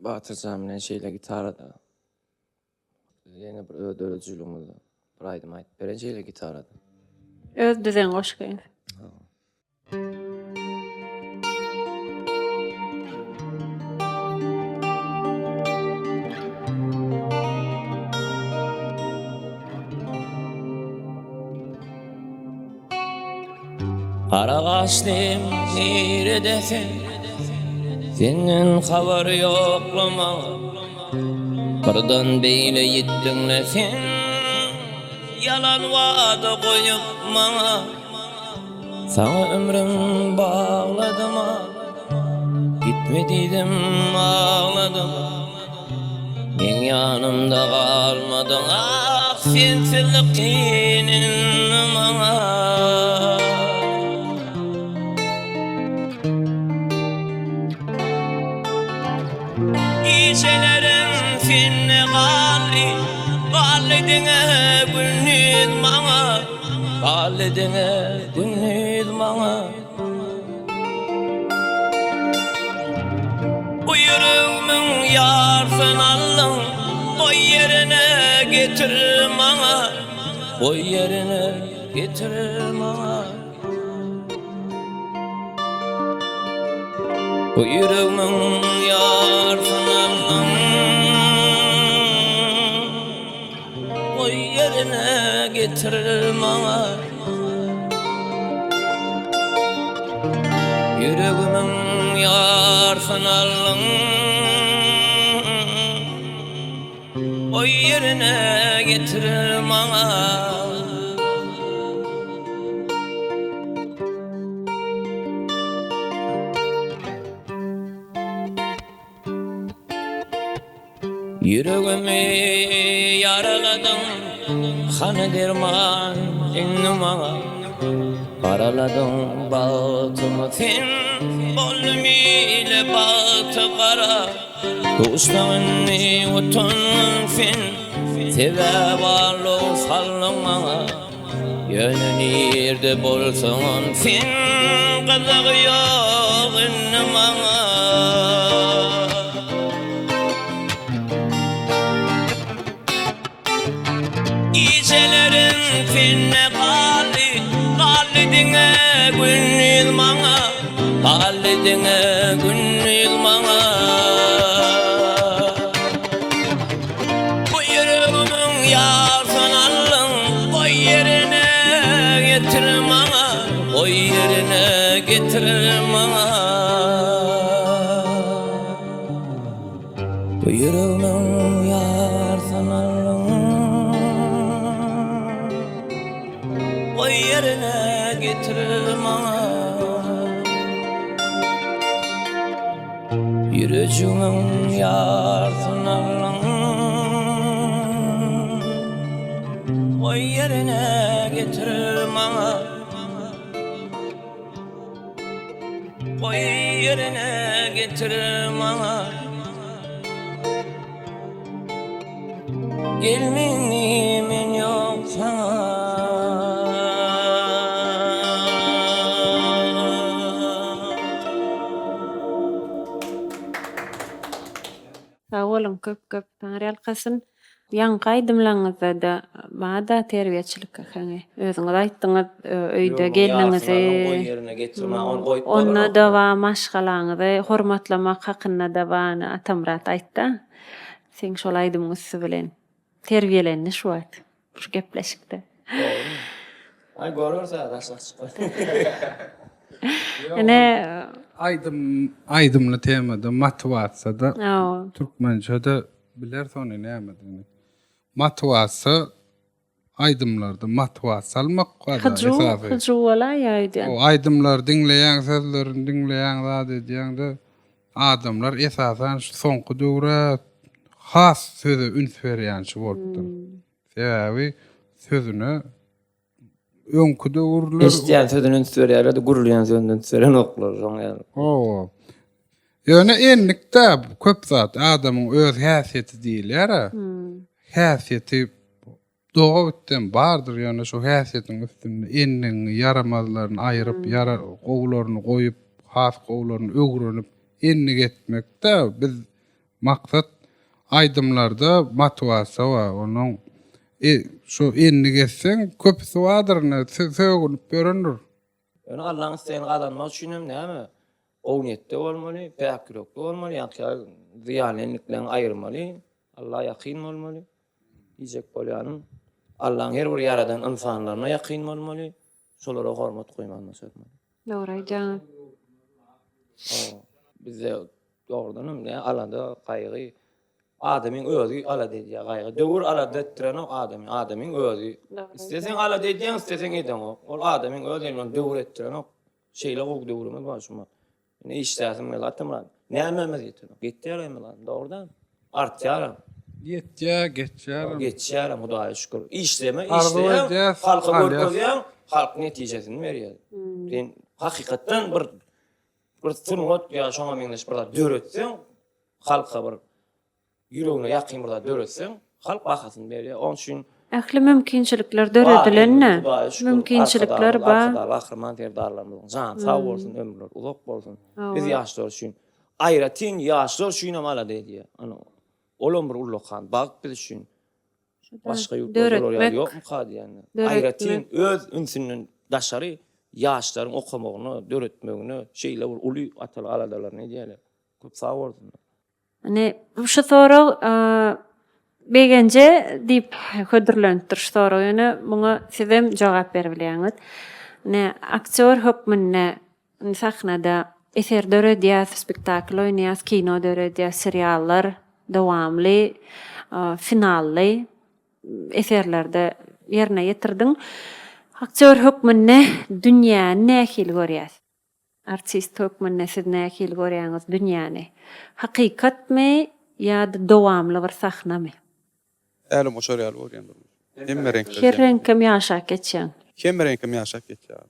Batyrjan bilen şeýle gitarada ýene bir öz döredijiligiňizde bir aýdym aýdyp beren şeýle gitarada. Öz düzen goşgyňyz. Gara gaşlym nirede sen? Senden habar ýokla maňa. Birden beýle ýitdiňle sen? Ýalan wada goýup maňa. Saňa ömrüm bagladym-a. Gitme diýdim agladym. Meň ýanymda galmadyň ah sensizlik kyn indi maňa. Gijelerim sende galdy, galdy diňe gündiz maňa, galdy diňe gündiz maňa. Bu ýüregimiň ýarsyn aldyň, goý ýerine getir maňa, goý ýerine getir maňa. Bu ýüregimiň ýarsyn aldyň, Goý ýerine getir maňa. Ýüregimiň ýarsyn aldyň, Goý ýerine getir maňa. Ýüregimi ýaraladyň, hany derman indi maňa? Garaladyň bagtymy sen, boldum ile bagty gara. Duşsaň indi utandyň sen, sebäp aldaw saldyň maňa. Ýöne nirde bolsaňam sen gyzygy ýok indi maňa. Gijelerim sende galdy, galdy diňe gündiz maňa, galdy diňe gündiz maňa. Bu ýüregimiň ýarsyny aldyň, goý ýerine getir maňa, goý ýerine getir maňa. Bu ýüregimiň ýarsyny aldyň, goý ýerine getir maňa. Ýürejigmiň ýarsyny aldyň, Goý ýerine getir maňa. Goý ýerine getir maňa. Gelmegini men ýok saňa. Sag boluň köp köp Taňryýalkasyn. Ýaňky aýdymlaňyzda-da bar-da terbiýeçilik äheňi. Özüňiz aýtdyňyz öýde gelniňizi onda-da bar maşgalaňyzy hormatlamak hakynda-da bar Atamyrat aýtda. Seň şol aýdymyň üsti bilen terbiýelendi şu wagt şu gepleşikde. Dogrymy? Aý göreris hä daşlak çykar. Ine aýdym aýdymly temada motiwasiýada türkmençede bileris ony nämedigini. Motiwasiýa Aýdymlarda motiwasiýa almak bar esasy. Hyjuw, hyjuw bolaýýa öýdýän. O aýdymlary diňleýäň, sözlerini diňleýäň, zat edýäňde adamlar esasan şu soňky döwre has söze üns berýänçi bolupdyr. Sebäbi sözüne öňki döwürler Eşidýän sözüne üns berýärler-de, gürleýän sözüne üns berenoklar şoň ýaly. Hawa. Ýöne endik-dä köp zat adamyň öz häsiýeti diýilýär-ä. Häsiýeti. Dogabitdem bardyr ýöne şu häsiýetiň üstünde endigiňi ýaramazlaryny aýyryp ýara gowularyny goýup has gowularyny öwrenip endik etmekde biz maksat aýdymlarda motiwasiýa bar onuň şu endik etseň köpüsi bardyr ine sögünip ýörendir. Ýöne Allaň islegini gazanmak üçin hem näme gowy niýetde bolmaly päk ýürekli bolmaly ýagşy zyýanly endiklerini aýyrmaly Alla ýakyn bolmaly. Diýjek bolýanym, Allaň her bir ýaradan ynsanlaryna ýakyn bolmaly, şolara hormat goýmagy başarmaly. Dogry aýdýaňyz. Hawa, bizde dogrudanam ne alada, gaýgy, adamyň özi alada edýär gaýgy. Döwür alada etdirenok adamy, adamyň özi. Isleseň alada edýäň, isleseň edeňok. Ol adamyň öz elinden döwür etdirenok. Şeýle gowy döwrümiz bar şumat. Indi işläsim geldi Atamyrat. Nämemiz ýetenok? Ýetýär hemme zat. Dogrudan. Artýaram. Ýetýär, geçýärem. Geçýärem Hudaýa şükür. Işleme, işleýäň, halka görkezýäň, halk netijesini berýär. Sen hakykatdan bir bir sungat ýa şoňa meňzeş bir zat döretseň, halka bir Ýüregine ýakyn bir zat döretseň, halk bahasyny berýär. Onuň üçin Ähli mümkinçilikler döredilen-de. Mümkinçilikler bar. Arkadagly Gahryman Serdarlarymyzyň jany sag bolsun, ömürleri uzak bolsun. Biz ýaşlar üçin, aýratyn ýaşlar üçin hem alada edýär. Ana, olam bir ullakan bagt biz üçin. Başga ýurtlarda olar ýaly ýokmuka diýýän. Aýratyn öz ünsünden daşary ýaşlaryň okamagyna, döretmegine şeýle bir uly ataly aladalaryny edýärler. Köp sag bolsunlar. Ine, şu sorag Begenje diýip hödürlenipdir şu sorag. Ýöne muňa sizem jogap beribilýäňiz. Ine, aktýor hökmünde sahnada eser döredýäs, spektakl oýnaýas, kino döredýäs, seriallar dowamly, finally eserlerde ýerine ýetirdiň. Aktýor hökmünde dünýäni nähili görýäs? Artist hökmünde siz nähili görýäňiz dünýäni? Hakykatmy ýa-da dowamly bir sahnamy? Älem uçar ýaly görýän durmuş. Hemme reňkler Her reňkem ýaşap geçýäň. Hemme reňkem ýaşap geçýär.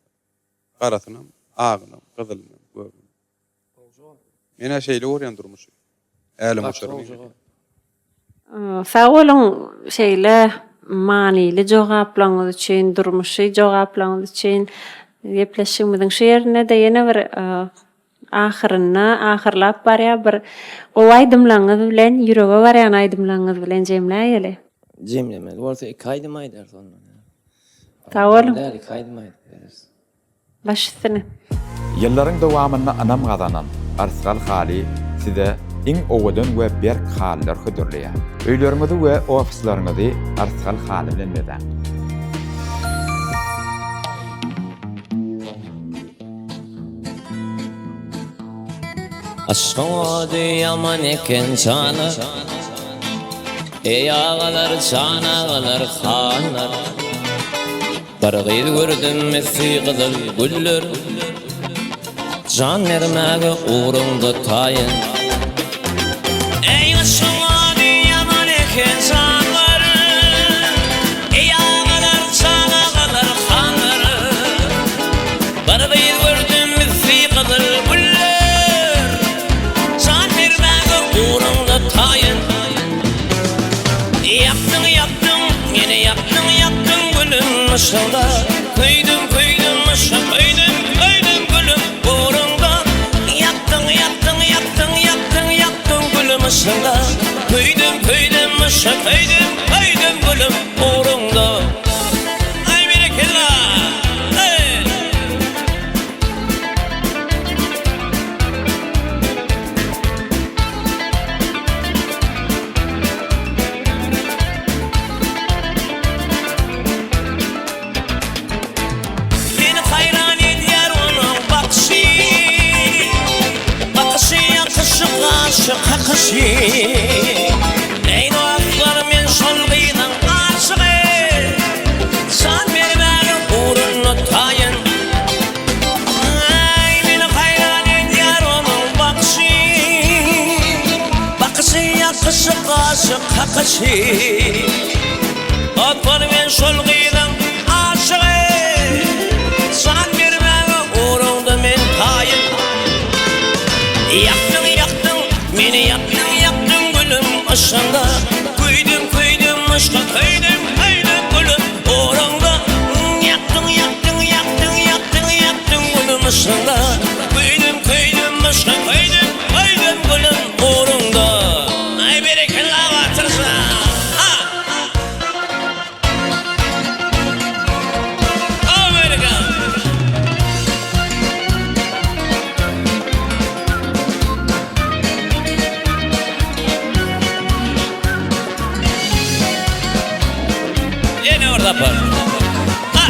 Garasynam, agynam, gyzylynam, gögünam. Men-ä şeýle görýän durmuşy. Älem uçar meňzedýär. Sag boluň şeýle manyly jogaplaryňyz üçin, durmuşy jogaplaryňyz üçin. Gepleşigimiziň şu ýerinde-de ýene bir ahyrynda, ahyrlap barýar bir gowy aýdymlaryňyz bilen, ýürege barýan aýdymlaryňyz bilen jemläýeli. Jemlemeli bolsa iki aýdym aýdarys onda. Sag boluň. Däl iki aýdym aýdyp bereris. Baş üstüne. Ýyllaryň dowamynda ynam gazanan Yrsgal haly size iň owadan we berk halylar hödürleýär. Öýleriňizi we ofisleriňizi Yrsgal haly bilen bezäň! Yşgyň ody ýaman eken jana. Eý agalar, jan agalar, hanlar. Bir gyz gördüm misli gyzyl güller Jan bermäge ugruňda taýyn Eý yşgyň ady ýaman eken janlar Eý agalar jan agalar hanlar Bir gyz gördüm misli gyzyl güller Jan bermäge ugruňda taýyn Ýakdyň ýakdyň meni ýakdyň ýakdyň gülüm yşgyňda Köýdüm köýdüm yşga köýdüm köýdüm gülüm ugrunda Ýakdyň ýakdyň ýakdyň ýakdyň ýakdyň gülüm yşgyňda Köýdüm köýdüm yşga köýdüm köýdüm gülüm ugrunda Aý berekella! Eý! Meni haýran edýär onuň bakyşy Bakyşy ýakyşy gaşy kakyşy Eý dostlar men şol gyzyň aşygy Jan bermäge ugrunda taýyn Aý, meni haýran edýär onuň bakyşy, Bakyşy, ýakyşy, gaşy, kakyşy. Dostlar, men şol gyzyň aşygy, Jan bermäge ugrunda men taýyn. Ýakdyň, ýakdyň, meni ýakdyň, ýakdyň gülüm yşgyňda, Köýdüm, köýdüm yşka, köýdüm, köýdüm gülüm. yşgyňda Köýdüm köýdüm yşga köýdüm köýdüm gülüm ugrunda Aý berekella Batyrjan ha. Amerika. Ýene bir sapar. Ha!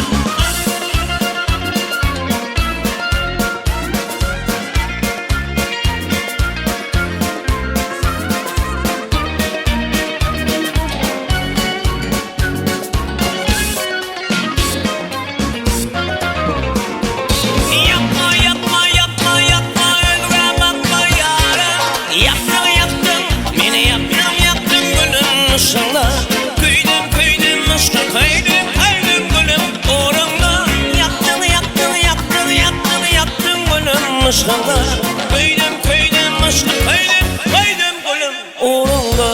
Ýapma, ýapma, ýapma, ýapma, özgä bakma ýarym. Ýakdyň, ýakdyň, meni ýakdyň, ýakdyň gülüm yşgyňda. Köýdüm, köýdüm, yşga köýdüm, köýdüm gülüm ugrunda. Ýakdyň, ýakdyň, ýakdyň, ýakdyň, ýakdyň gülüm yşgyňda. Köýdüm, köýdüm, yşga köýdüm, köýdüm gülüm ugrunda.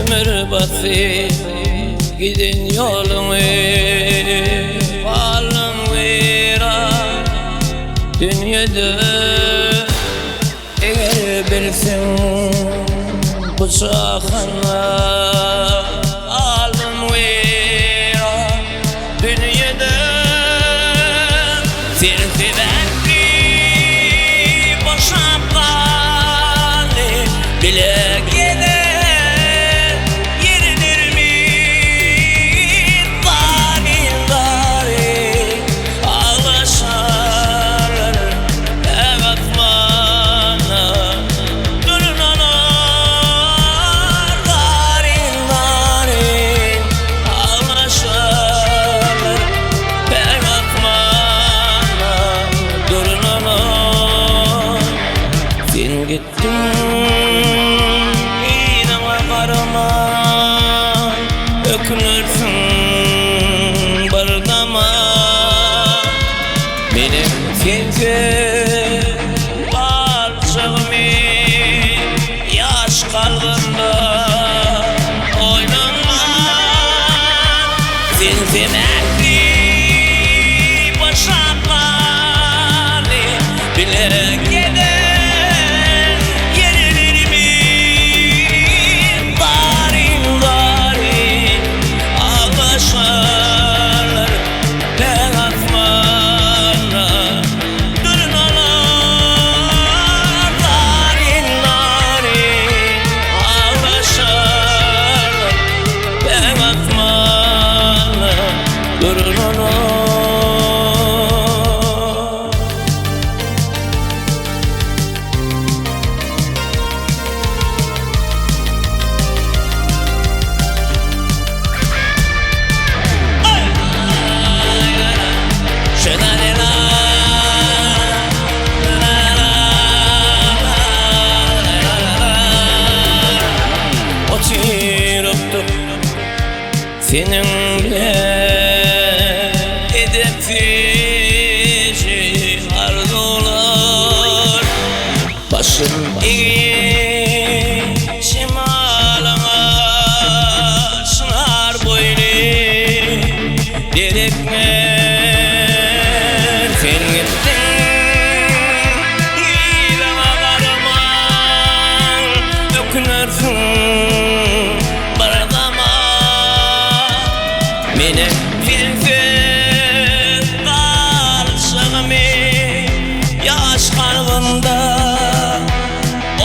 Ömür basyp giden ýoluňy Galdym weýran dünýede Eger bilseň bu jahanda Galdym weýran dünýede Sen sebäpli boşap galdy Bile gezen ýerlerimiz Zalim zalim aglaşarlar Päk asmana durnalar Zalim zalim aglaşarlar Päk asmana durnalar Sen gitdiň yzyňa garaman Ökünersiň bir zaman Menem sensiz galjagymy Ýaş kalbymda oýlanman Sen sebäpli boşap galdy Bile gelen ýerlerimiz Zaryn-zaryn aglaşarlar Päk asmanda durnalar Zaryn-zaryn aglaşarlar Päk asmanda durnalar. Oturypdyk seniň bilen edepsiz arzuwlar Başym egip şemalyňa Çynar boýly derekler Sen gitdiň yzyňa garaman Ökünersiň bir zaman Menem sensiz galjagymy Ýaş kalbymda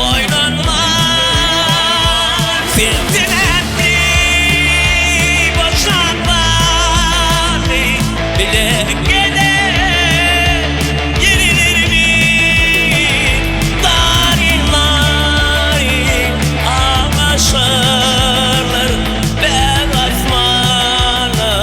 oýlanman Sen sebäpli boşap galdy Bile gelen ýerlerimiz Zaryn-zaryn aglaşarlar Bäz asmana.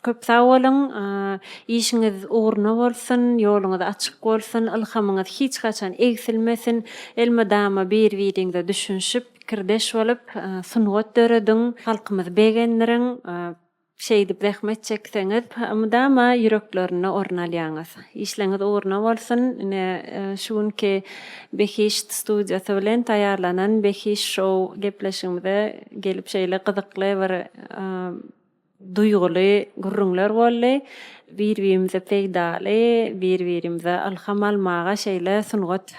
Köp sag boluň. Işiňiz ugruna bolsun, ýoluňyz açyk bolsun, ylhamyňyz hiç haçan egsilmesin. Elmydama bir-biriňize düşünişip, pikirdeş bolup, sungat dörediň, halkymyzy begendiriň. Şeýdip zähmet çekseňiz, mydama ýüreklerinde orun alýaňyz. Işleňiz ugruna bolsun. Ine, şu günki Behişt studiýasy bilen taýýarlanan Behişt şou gepleşigimize gelip şeýle gyzykly bir duýguly gürrüňler boldy. Bir-birimize peýdaly, bir-birimize ylham almaga şeýle sungat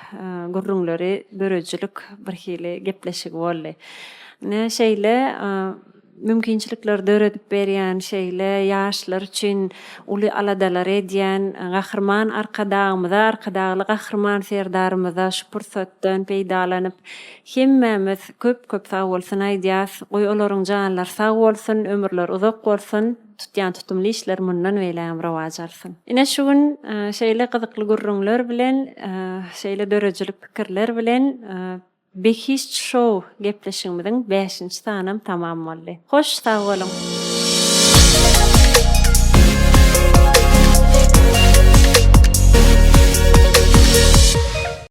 gürrüňleri döredijilik birhili gepleşigi boldy. Ine, şeýle mümkinçilikleri döredip berýän, şeýle ýaşlar üçin uly aladalary edýän Gahryman Arkadagymyza, Arkadagly Gahryman Serdarymyza şu pursatdan peýdalanyp, hemmämiz köp-köp sagbolsun aýdýas. Goý, olaryň janlary sag bolsun, ömürleri uzak bolsun, tutýan tutumly işleri mundan beýlägem rowaç alsyn. Ine, şu gün şeýle gyzykly gürrüňler bilen, şeýle döredijilik pikirler bilen Behişt şou gepleşigimiziň bäşinji sanam tamam boldy. Hoş sag boluň!